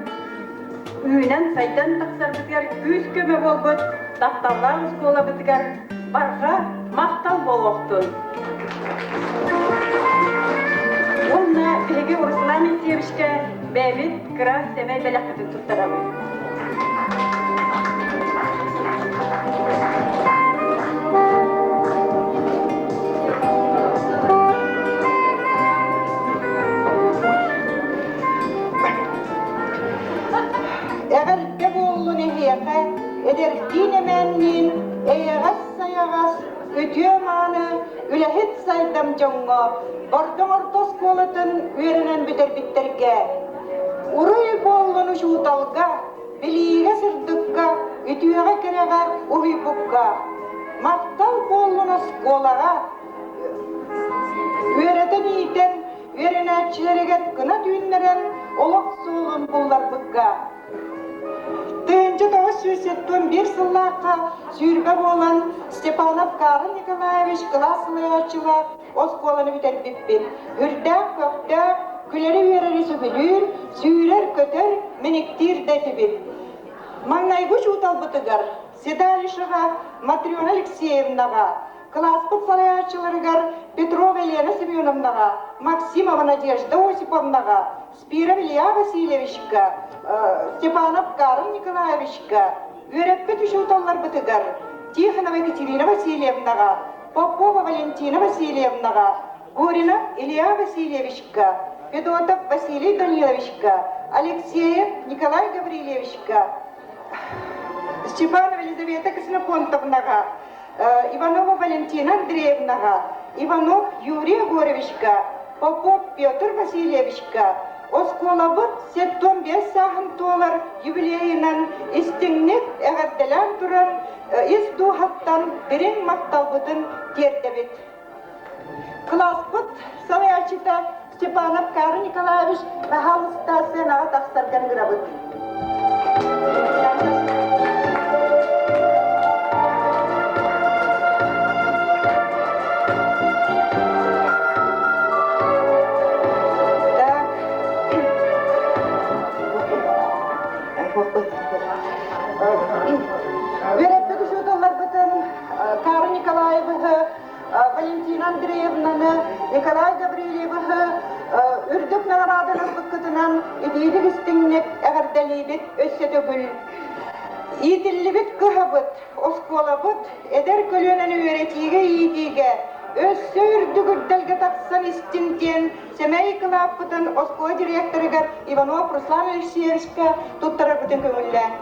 үүнэн-сайдан тахсарбытыгар күүс-көмө буолбут тапталлаах оскуолабытыгар барҕа махтал буолуохтун! Уонна биһиги Руслан Алексеевичка бэйэбит кыра сэмэй бэлэхпитин туттарабыт. Эҕэрдэ буоллун эһиэхэ, эдэрдиин эмээнниин, эйэҕэс-сайаҕас, үтүө-мааны, үлэһит сайдам дьоҥҥо Бордоҥ орто оскуолатын үөрэнэн бүтэрбиттэргэ Уруй буоллун учууталга, билиигэ сырдыкка, үтүөҕэ-кэрэҕэ уһуйбукка. Махтал буоллун оскуолаҕа, үөрэтэн-иитэн, үөрэнээччилэригэр кынат үүннэрэн олох суолун булларбыкка. 1971 сыллаахха 20 буолан Степанов Карл Николаевич кылаас салайааччылаах оскуоланы бүтэрбиппит. Үрдээх көхтөөх, күлэри-үөрэри сөбүлүүр, сүүрэр-көтөр, мэниктиир да этибит. Маҥнайгы учууталбытыгар Седалишева Матрена Алексеевнаҕа, кылааспыт салайааччыларыгар Петрова Елена Семеновнаҕа, Максимова Надежда Осиповнаҕа, Спиров Илья Васильевичка, Степанов Карл Николаевичка, үөрэппит учууталларбытыгар Тихонова Екатерина Васильевнаҕа, Попова Валентина Васильевнаҕа, Гуринов Илья Васильевичка, Федотов Василий Даниловичка, Алексеев Николай Гаврильевичка, Степанова Елизавета Ксенофонтовнаҕа, Иванова Валентина Андреевнаҕа, Иванов Юрий Егоровичка, Попов Петр Васильевичка оскуолабыт 75 сааһын туолар юбилейынан истиҥник эҕэрдэлээн туран ис дууһаттан дириҥ махталбытын тиэрдэбит. Кылааспыт салайааччыта Степанов Карл Николаевич баһаалыста сыанаҕа тахсарга ыҥырабыт. Валентина Андреевнаны, Николай Гаврильевиһы үрдүк наҕараадаларбыккытынан итиитик истиҥник эҕэрдэлиибит өссө төгүл. Иитиллибит кыһабыт, оскуолабыт эдэр көлүөнэни үөрэтиигэ-иитиигэ өссө үрдүк үрдэлгэ тахсан истин диэн сэмэй кылааппытын оскуола директорыгар Иванов Руслан Алексеевичка туттарарбытын көҥүллээн.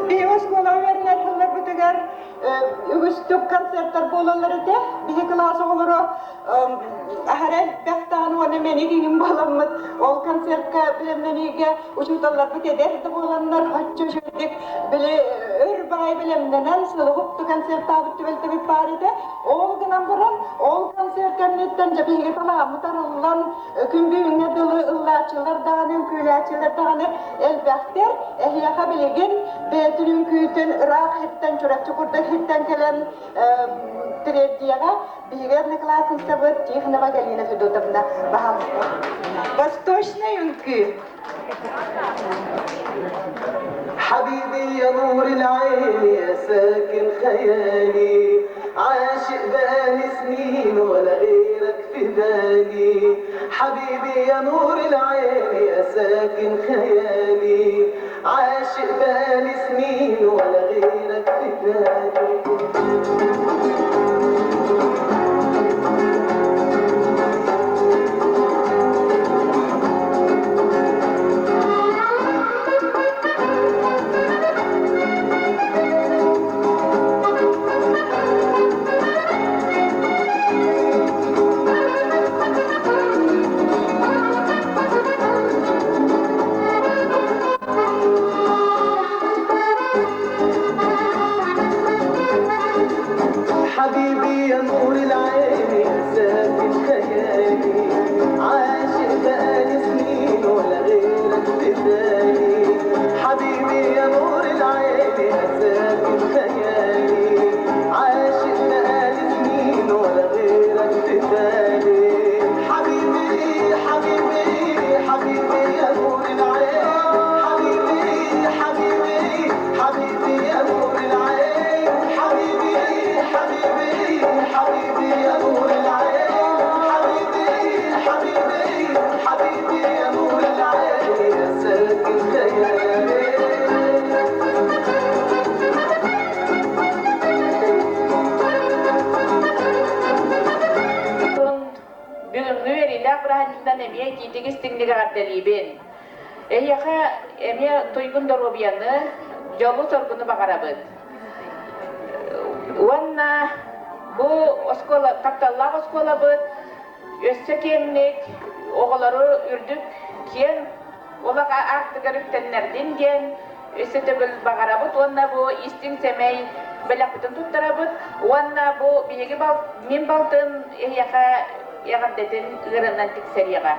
Биһиги оскуолаҕа үөрэнэр сылларбытыгар үгүстүк концерттар буолаллар этэ. Биһи кылаас оҕолоро аһара элбэх даҕаны уонна мэник иҥин буоламмыт ол концертка бэлэмнэниигэ учууталларбыт эдэр да буоланнар оччо үчүгэйдик били өр баҕайы бэлэмнэнэн сылы концертаабыт түбэлтэбит баар этэ. Ол гынан баран ол концерт кэнниттэн дьэ биһиги талааммыт арыллан күн бүгүҥҥэ дылы ыллааччылар даҕаны үҥкүүлээччилэр даҕаны элбэхтэр. Эһиэхэ билигин бэйэтин үҥкүүтүн ыраах иһиттэн Чурапчы курдук иһиттэн кэлэн тириэрдиэҕэ биһиги одноклассницабыт Тихонова Галина Федотовна баһаалыста. Восточный үҥкүү. حبيبي يا نور العين يا ساكن خيالي عاشق بقالي سنين ولا غيرك في بالي حبيبي يا نور العين يا ساكن خيالي عاشق بقالي سنين ولا غيرك في بالي حبيبي يا نور العين يا ساكن خيالي عاشق بقالي سنين ولا غيرك في بالي حبيبي يا نور العين يا ساكن خيالي عاشق بقالي سنين ولا غيرك في بالي حبيبي حبيبي حبيبي يا نور العين حبيبي حبيبي حبيبي يا نور العين حبيبي حبيبي حبيبي يا نور العين حبيبي حبيبي حبيبي يا نور العين يا ساكن خيالي Бүгүҥҥү үөрүүлээх бырааһынньыктан эмиэ итиитик истиҥник эҕэрдэлиибин. Эһиэхэ эмиэ туйгун доруобуйаны, дьолу-соргуну баҕарабыт. Уонна бу оскуола, тапталлаах оскуолабыт өссө киэҥник оҕолору үрдүк киэҥ олох аартыгар үктэннэрдин диэн өссө төгүл баҕарабыт уонна бу истиҥ сэмэй бэлэхпитин туттарабыт уонна бу биһиги бал, мин балтым эһиэхэ эҕэрдэтин ыырынан тиксэриэҕэ.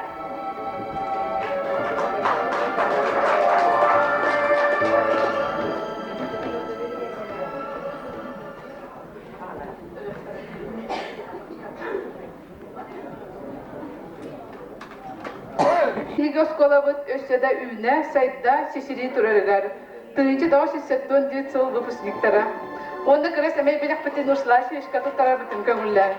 Биһиги оскуолабыт өссө да үүнэ, сайда, сисирии турарыгар 1971 сыл выпускниктара. Уонна кыра сэмэй бэлэхпитин Руслан Шишка туттарарбытын көҥүллээн.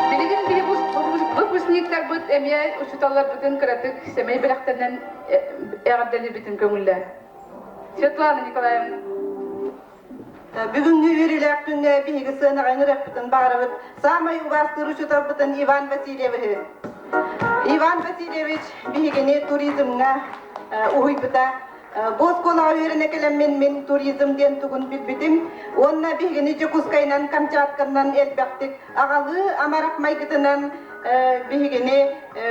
Билигин биһи выпускниктарбыт эмиэ учууталларбытын кыратык сэмэй бэлэхтэринэн эҕэрдэлиирбитин көҥүллээн. Светлана Николаевна. Бүгүҥҥү үөрүүлээх күҥҥэ биһиги сыанаҕа ыҥырыахпытын баҕарабыт саамай убаастыыр учууталбытын Иван Васильевиһы. Иван Васильевич биһигини туризмҥа уһуйбута. Бу оскуолаҕа үөрэнэ кэлэммин мин туризм диэн тугун билбитим уонна биһигини Дьокуускайынан, Камчатканан элбэхтик аҕалыы амарах майгытынан биһигини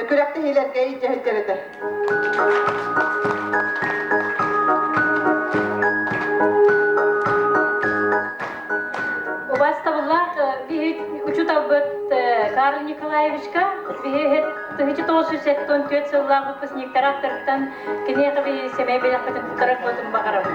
күрэхтэһиилэргэ илдьэ сылдьар этэ. Убастабыллаах биһи учууталбыт Карл Николаевичка биһи 1974 сыллаах выпускниктар аттарыттан киниэхэ биһи сэмэй бэлэхпитин туттарар буотун баҕарабын.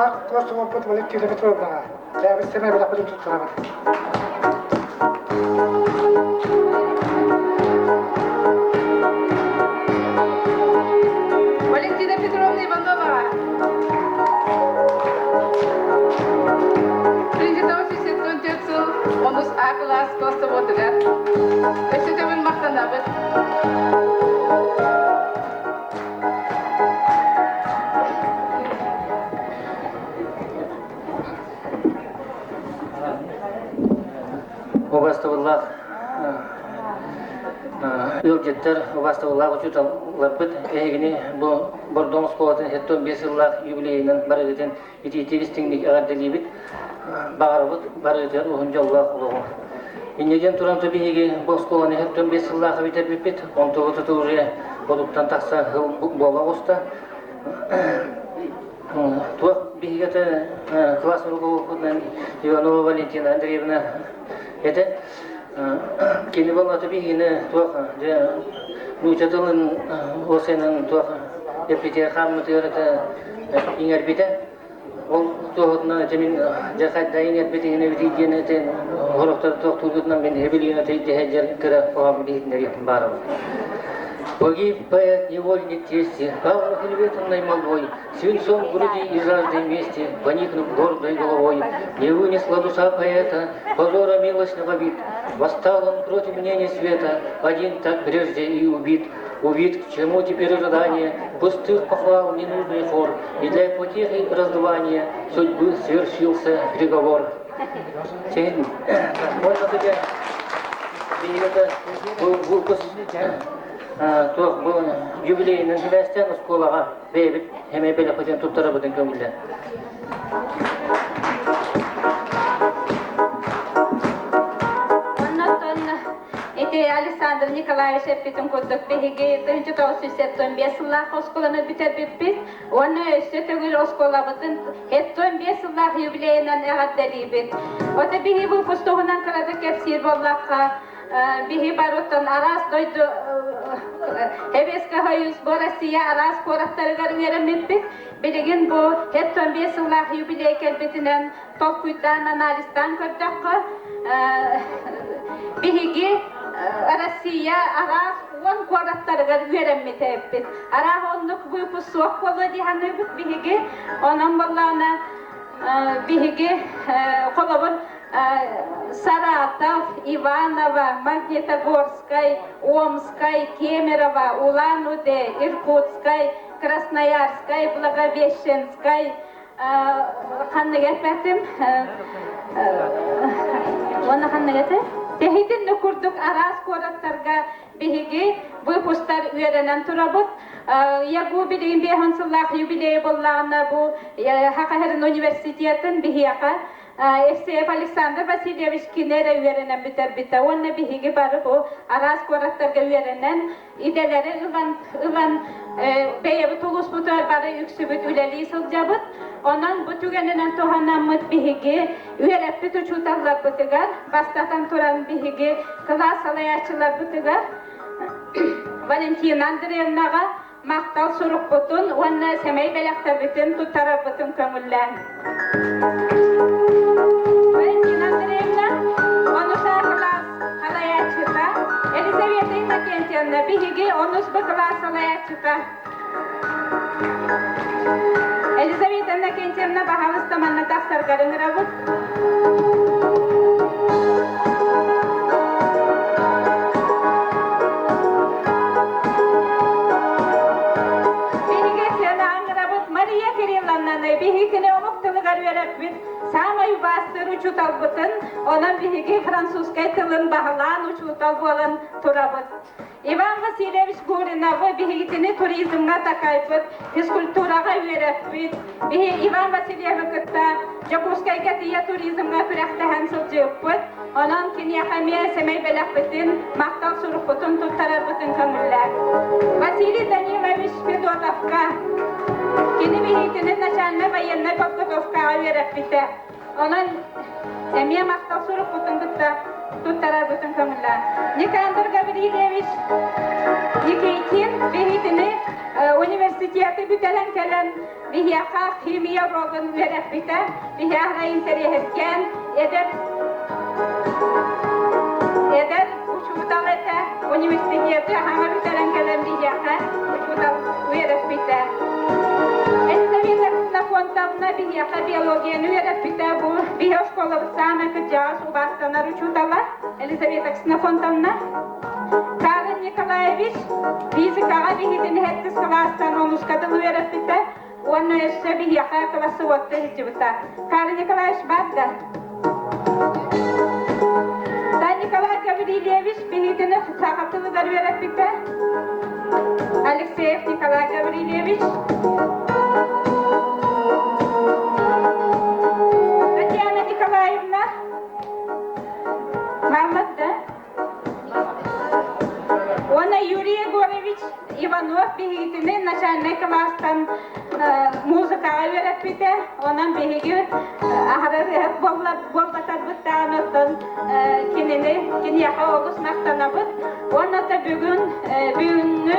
Бочуоттаах куорсугуппут Валентина Петровнаҕа бэйэбит сэмэй бэлэхпитин туттарабыт. Валентина Петровна Ивановаҕа Президент 74 сыл онус А кылаас классоводугар өссө төгүл махтанабыт. Убастабыллаах ыалдьыттар, убастабыллаах учууталларбыт эһигини бу Бордоҥ оскуолатын 75 сыллаах юбилейынан барыгытын итиитик истиҥник эҕэрдэлиибит. Баҕарабыт барыгытыгар уһун дьоллоох олоҕу. Инньэ диэн туран биһиги бу оскуоланы 75 сыллаах бүтэрбиппит. Онтубут уже бодуктан тахса сыл буола оҕуста. Туох биһигэтэ класс руководитель Иванова Валентина Андреевна этэ. Кини боллата биһигини туох дьэ нуучча тылын осенын туох эппитигэр хааммытыгар это иҥэрбитэ. Ол туоһутунан ити мин дьэ хайда иҥэрбит иҥэнэбитий диэн ити хорохтор туохтуургутунан мин эбилиин ити дьэһэ кыра хоһоон биһитиннэриэхпин баарабын. Погиб поэт невольник чести, Павлов ветреной молвой, Свинцом в груди и жаждой мести, Поникнув гордой головой, Не вынесла душа поэта Позора милостного вид. Восстал он против мнения света, Один так прежде и убит. Убит, к чему теперь ожидание, Пустых похвал ненужный хор, И для потехи раздувания Судьбы свершился приговор. Можно тебе выпуск туох бу юбилейынан сибээстээн оскуолаҕа бэйэбит эмэ бэлэхпитин туттарабытын көҥүллэн. Оннотон ити Александр Николаевич эппитин курдук биһиги 1975 сыллаах оскуоланы бүтэрбиппит уонна өссө төгүл оскуолабытын 75 сыллаах юбилейынан эҕэрдэлиибит. Ото биһи выпуск туһунан кыратык кэпсиир буоллахха, биһи барыттан араас дойду Советский Союз бу Россия араас куораттарыгар үөрэммиппит. Билигин бу 75 сыллаах юбилей кэлбитинэн толкуйдаан, анализтаан көрдөххө, биһиги Россия араас уон куораттарыгар үөрэммит эбиппит. Араас оннук выпуск суох буолуо дии саныыбыт биһиги. Онон буоллаҕына биһиги холобур Саратов, Иваново, Магнитогорскай, Омскай, Кемерово, Улан-Удэ, Иркутскай, Красноярскай, Благовещенскай, ханнык эппэтим уонна ханнык этэ тэһитин да курдук араас куораттарга биһиги выпустар үөрэнэн турабыт ЯГУ билигин биэһэн сыллаах юбилейа буоллаҕына бу Хахаһырын университетын биһиэхэ Евсеев Александр Васильевич кини эрэ үөрэнэн бүтэрбитэ уонна биһиги бары бу араас куораттарга үөрэнэн идэлэри ылан ылан бэйэбит улууспутугар бары үксүбүт үлэлии сылдьабыт. Онон бу түгэнинэн туһанаммыт биһиги үөрэппит учууталларбытыгар, бастатан туран биһиги кылаас салайааччыларбытыгар Валентина Андреевнаҕа махтал сурукпутун уонна сэмэй бэлэхтэрбитин туттарарбытын көҥүллээн. Валентина Андреевна, онус А кылаас салайааччыта, Елизавета Иннокентьевна, биһиги онус Б кылаас салайааччыта. Елизавета Иннокентьевна, баһаалыста манна тахсаргар ыҥырабыт. Биһиги сыанаҕа Мария Кирилловнаны биһигини омук тылыгар үөрэппит саамай убаастыыр учууталбытын, онон биһиги французскай тылын баһылаан учуутал буолан турабыт. Иван Васильевич Гуриновы биһигитини туризмҥа такайбыт, физкультураҕа үөрэппит. Биһи Иван Васильевы кытта Дьокуускайга тиийэ туризмҥа күрэхтэһэн сылдьыппыт. Онон киниэхэ эмиэ сэмэй бэлэхпитин, махтал сурукпутун туттарарбытын көҥүллээн. Василий Данилович Федотовка кини биһигитини начальнай военнай подготовкаҕа үөрэппитэ. Онон эмиэ махтал сурукпутун кытта туттарарбытын көҥүллээн. Никандр Гаврильевич Никитин биһигитини университет Университеты бүтэрэн кэлэн биһиэхэ химия уруогун үөрэппитэ. Биһиэхэ интэриэһиргээн эдэр эдэр учуутал этэ. Университеты хаҥа бүтэрэн кэлэн биһиэхэ учуутал үөрэппитэ. Елизавета Ксенофонтовна биһиэхэ биологияны үөрэппитэ. Бу биһи оскуолабыт саамай кырдьаҕас убаастанар учуутала Елизавета Ксенофонтовна. Карл Николаевич физикаҕа биһитин иһэттис кылаастан онуска дылы үөрэппитэ уонна өссө биһиэхэ классоводка сылдьыбыта. Карл Николаевич баар да? Да Николай Гаврильевич биһитини саха тылыгар үөрэппитэ. Алексеев Николай Гаврильевич. Татьяна Николаевна. Маммат да? Уонна Юрий Егорович Иванов биһигитини начальнай кылаастан музыкаҕа үөрэппитэ. Онон биһиги аһара ырыаһыт буолбатарбыт даҕаны оттон кинини киниэхэ олус махтанабыт. Уонна да бүгүн бүгүҥҥү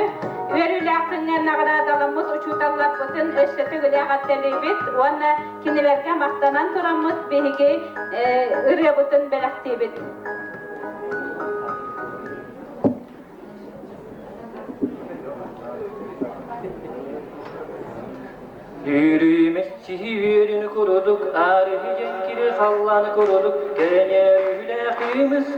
үөрүүлээх күҥҥэ наҕараадаламмыт учууталларбытын өссө төгүл эҕэрдэлиибит уонна кинилэргэ махтанан тураммыт биһиги ырыабытын бэлэхтиибит. Үүрүмэччи үөрүн курдук, арыһыйан кири халлаан курдук, кэҥэр үһүлээх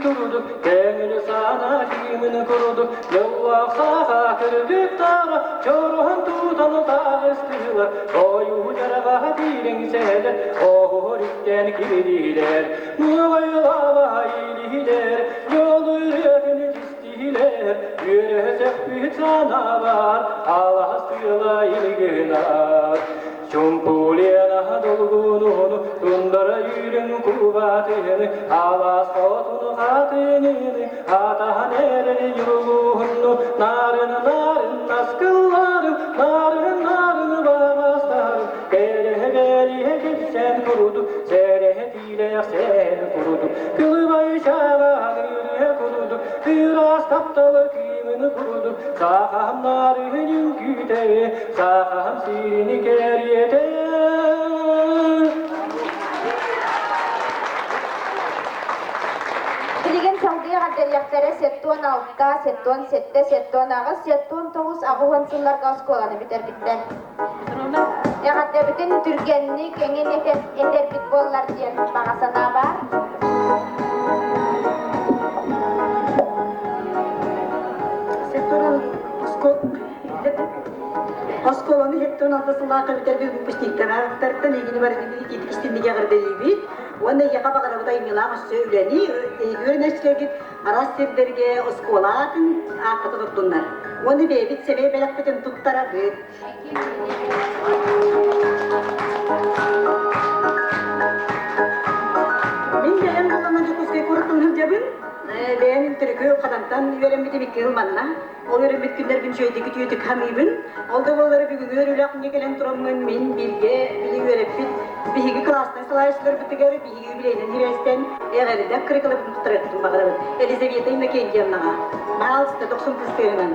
курдук, көҥүл саана кыымын курдук, дьоллоох саха кыргыттара, чороһон тутан таҕыстылар, ойуу дьараҕаһа биириҥ сэлэр, оһуор үктэн кирилэр, Нуоҕайылаабай илиилэр, дьол ырыатын истиилэр, үөрэ сөхпүт санаабар, алаас тыала илгынар. Чумпулена долгунуну, тундара үүрүн кубатыны, алаас хотуну хатыныны, атаһан эрэр ньургуһунну, нарын нарын наскылларын, нарын нарын бағастарын, кэрэһэ кэпсээн курдук, сэрэһэ Тиилээх курдук, кылыбай чааҕаһын курдук, ыраас тапталы кыымын курдук, саахаһым нарыһын үҥкүүтэ, саахаһым сирини кэриэтэ. Билигин салгыы эҕэрдэлиэхтэрэ 76, 77, 78, 79, 80 сылларга оскуоланы бүтэрбиттэр. Эҕэрдэбитин түргэнник эҥин этэрбит буоллар диэн баҕа санаа баар. Оскуоланы хеттон алта сыллаахха бүтэрбит выпускниктарыттан эйгини барытын итиитик истинник эҕэрдэлиибит уонна эйиэхэ баҕарабыт айымньылаах өссө үлэни үөрэнээччилэргит араас сирдэргэ оскуола аатын ааттата турдуннар уонна бэйэбит сэмэй бэлэхпитин туттарабыт. Мин бэйэм буллана Дьокуускай куораттан сылдьабын. Бэйэм төрүкү Хатантан үөрэммитим икки сыл манна. Ол үөрэммит күннэрбин үчүгэйдик үтүөтүк саныыбын. Ол да буоллар бүгүҥҥү үөрүүлээх күҥҥэ кэлэн тураммын мин бииргэ били үөрэппит биһиги класснай салайааччыларбытыгар биһиги юбилейынан сибээстэн эҕэрдэ кырыкылабытын туттарыахпытын баҕарабыт. Елизавета Иннокентьевнаҕа. Баалыста дохсун кыстыырынан.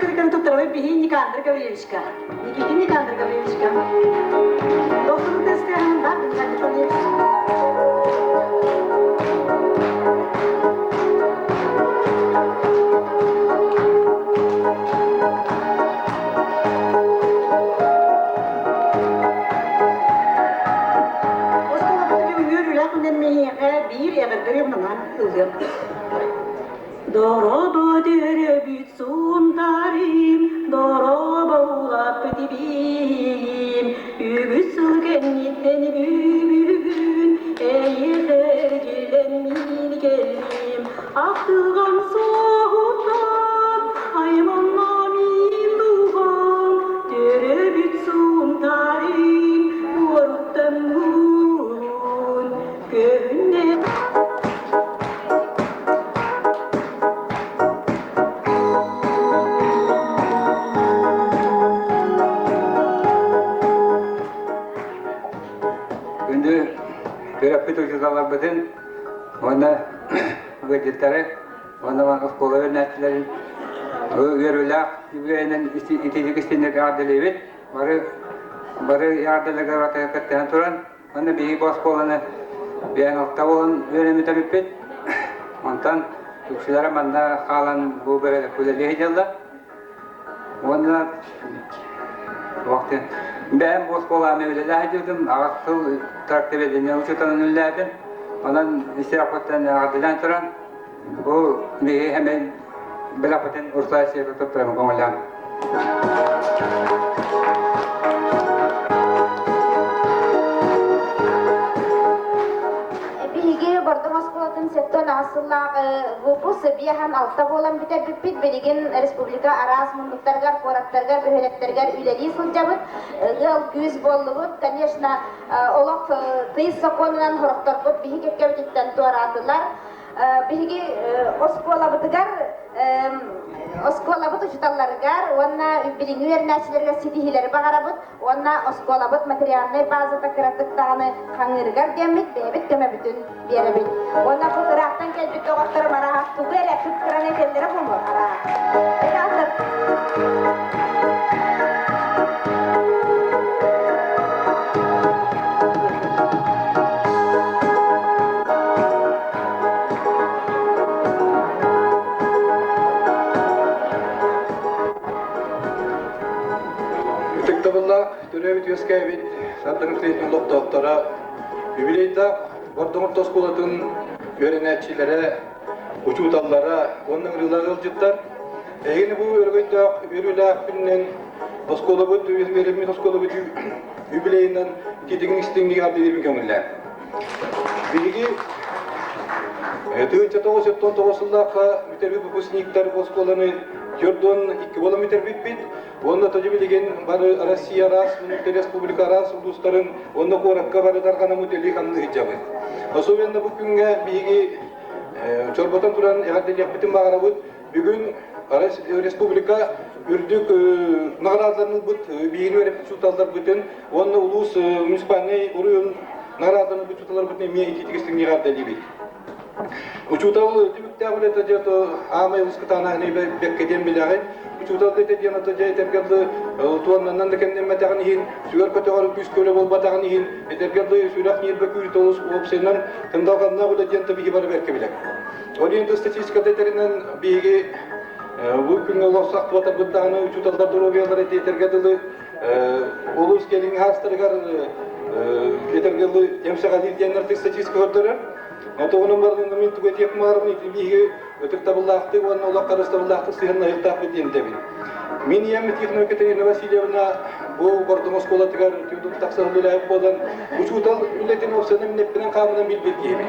Кырыканы туттарабыт биһи Никандр Гаврильевичка. Никитин Никандр Гаврильевичка. Дохсун тестээһин бар Никандр Гаврильевич. Оскуолабыт бүгүҥҥү үлэх үнэн миһиэхэ биир эҕэрдэ манан ылыам. Дорообо төрөбүт сунтарым, дорообо улаппыт биим. Уонна ыалдьыттары уонна оскуола үөрэнээччилэрин үөрүүлээх үбүлүөйүнэн итиитик истинник эҕэрдэлиибит. Бары бары эҕэрдэлэргэ батыһа кыттыһан туран, уонна биһиги бу оскуоланы биээн алта буолан үөрэммит эбиппит. Онтон үксүлэрэ манна хаалан бу үлэлии сылдьаллар. Уонна вахты бэйэм бу оскуоланы үлэлээх сылдьыбытым, аҕыс сыл тракторедение учууталын үлэлээтим. Онон исиэхпиттэн эҕэрдэлээн туран, бу биһиги эмиэ бэлэхпитин Урсаа сиэпэ туттаран көҥүллээн. Биһиги Бордоҥ оскуолатын сэттэ аҕыс сыллаах выпуск биэһэн алта буолан бүтэрбиппит. Билигин республика араас муннуктарыгар, куораттарыгар, бөһүөлэктэригэр үлэлии сылдьабыт. Ыал-күүс буоллубут. Конечно, олох тыйыс сокуонунан сорохторбут биһи кэккэбититтэн туораатылар. Биһиги оскуолабытыгар оскуолабыт учууталларыгар уонна билиҥҥи үөрэнээччилэргэ ситиһиилэри баҕарабыт уонна оскуолабыт материальнай базата кыратык даҕаны хаҥыырыгар диэммит бэйэбит көмөбүтүн биэрэбит. Уонна бу ыраахтан кэлбит доҕотторум арааһа тугу эрэ кыптыран этэллэрэ буолуо арааһа. Ытыктабыллаах төрөөбүт-үөскээбит Сардаҥа Светин олохтоохторо, юбилейдаах Бордоҥ орто оскуолатын үөрэнээччилэрэ, учууталлара уонна ыҥырыылаах ыалдьыттар, эһигини бу өрөгөйдөөх үөрүүлээх күнүнэн оскуолабыт үөрэммит оскуолабыт юбилейынан итиитигин истиҥник эҕэрдэлиирбин көҥүллээн. Биһиги 1999 сыллаахха бүтэрбит выпускниктар оскуоланы 42 буолан бүтэрбиппит. Уонна тоді билигин бары Россия араас муннуктар республика араас улуустарын уонна куоракка бары тарҕанаммыт үлэлии хамныы сылдьабыт. Особенно бу күҥҥэ биһиги чорботон туран эҕэрдэлиэхпитин баҕарабыт. Бүгүн республика үрдүк наҕараадаларын ылбыт биһигини үөрэппит учууталларбытын уонна улуус муниципальнай уруйун наҕараадаларын ылбыт учууталларбытын эмиэ итиитик истиҥник эҕэрдэлиибит. Учуутал түбүктээх үлэтэ дьэ аамай олус кытаанаһын бэккэ диэн билэҕин. Учуутал дэтэ диэн ото дьэ этэргэ дылы туоннанан да кэмнэммэтэҕин иһин, сүгэр көтөҕөр күүскэ үлэ буолбатаҕын иһин, этэргэ дылы сүрэх ньиэрбэ күүрүтэ олус уопсайынан тындалҕаннаах үлэ диэн биһи бары бэркэ билэр. Ол иһин статистиката этэринэн биһиги бу күҥҥэ олох сахтыбатарбыт даҕаны учууталлар доруобуйалара этэргэ дылы улуус кэлиҥҥи хаастарыгар этэргэ дылы эмсэҕэлиир диэннэр статистика көрдөрөр. Отоҕунан барытын мин тугу этиэх маарым ити биһиги ытыктабыллаахтык уонна олох харыстабыллаахтык сыһыаннаһыахтаахпыт диэн этэбин. Мин ийэм Тихонова Екатерина Васильевна бу Бордоҥ оскуолатыгар түүн тахса үлэлээбит буолан учуутал үлэтин уопсайынан минэппинэн хаамынан билбит киһибин.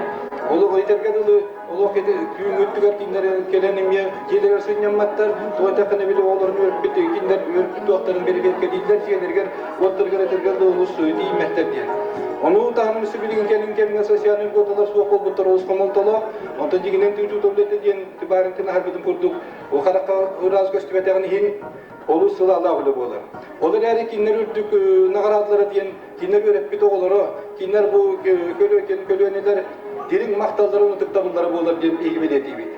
Олох этэргэ дылы олох түүҥҥү өттүгэр кинилэр кэлэн эмиэ дьиэлэригэр сынньамматтар, туох этэххинэ били оҕолорун үөрпүт кинилэр үөрпүт туохтарын бэрэбиэркэлииллэр дьиэлэригэр уоттарыгар этэргэ дылы олус тиийиммэттэр диэн. Ону таһынан өссө билигин кэлин кэмҥэ социальнай квоталар суох буолбуттар олус хомолтолоох. Онтон дьиҥинэн учуутал үлэтэ диэн барынтын аһарбытым курдук ол харахха ыраас көстүбэтэҕин иһин олус сылаалаах үлэ буолар. Ол эрээри кинилэр үрдүк наҕараадалара диэн кинилэр үөрэппит оҕолоро, кинилэр бу көлүөнэлэр дириҥ махталларын ытыктабыллара буолар диэн биһиги бэлиэтиибит.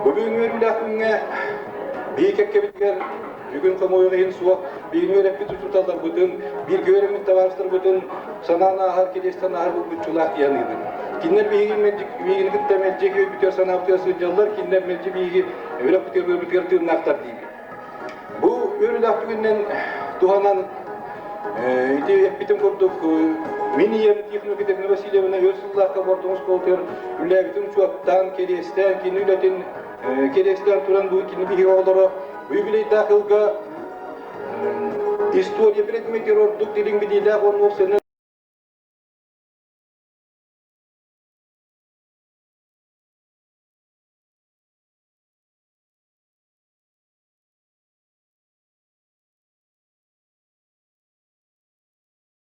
Бу бүгүҥҥү үөрүүлээх күҥҥэ биһиги кэккэбитигэр бүгүн хомойуох иһин суох биһигини үөрэппит учууталларбытын, бииргэ үөрэммит табаарыстарбытын санаан ааһар, кириэстэн ааһар булгуччулаах дии саныыбын. Кинилэр биһиги мэлдьи биһигини кытта мэлдьи өйбүтүгэр санаабытыгар сылдьаллар, кинилэр мэлдьи биһиги үрэхпитигэр тыыннаахтар диибит. Бу үөрүүлээх түгэнинэн туһанан ити эппитим курдук мин ийэм Тихонова Екатерина Васильевна өр сыллаахха Бордоҥ оскуолатыгар үлээбитин учуоттаан, кэриэстээн, кини үлэтин кэриэстээн туран бу кини биһиги оҕолоро юбилейдаах ылга история предметигэр ордук дириҥ билиилээх уонна уопсайынан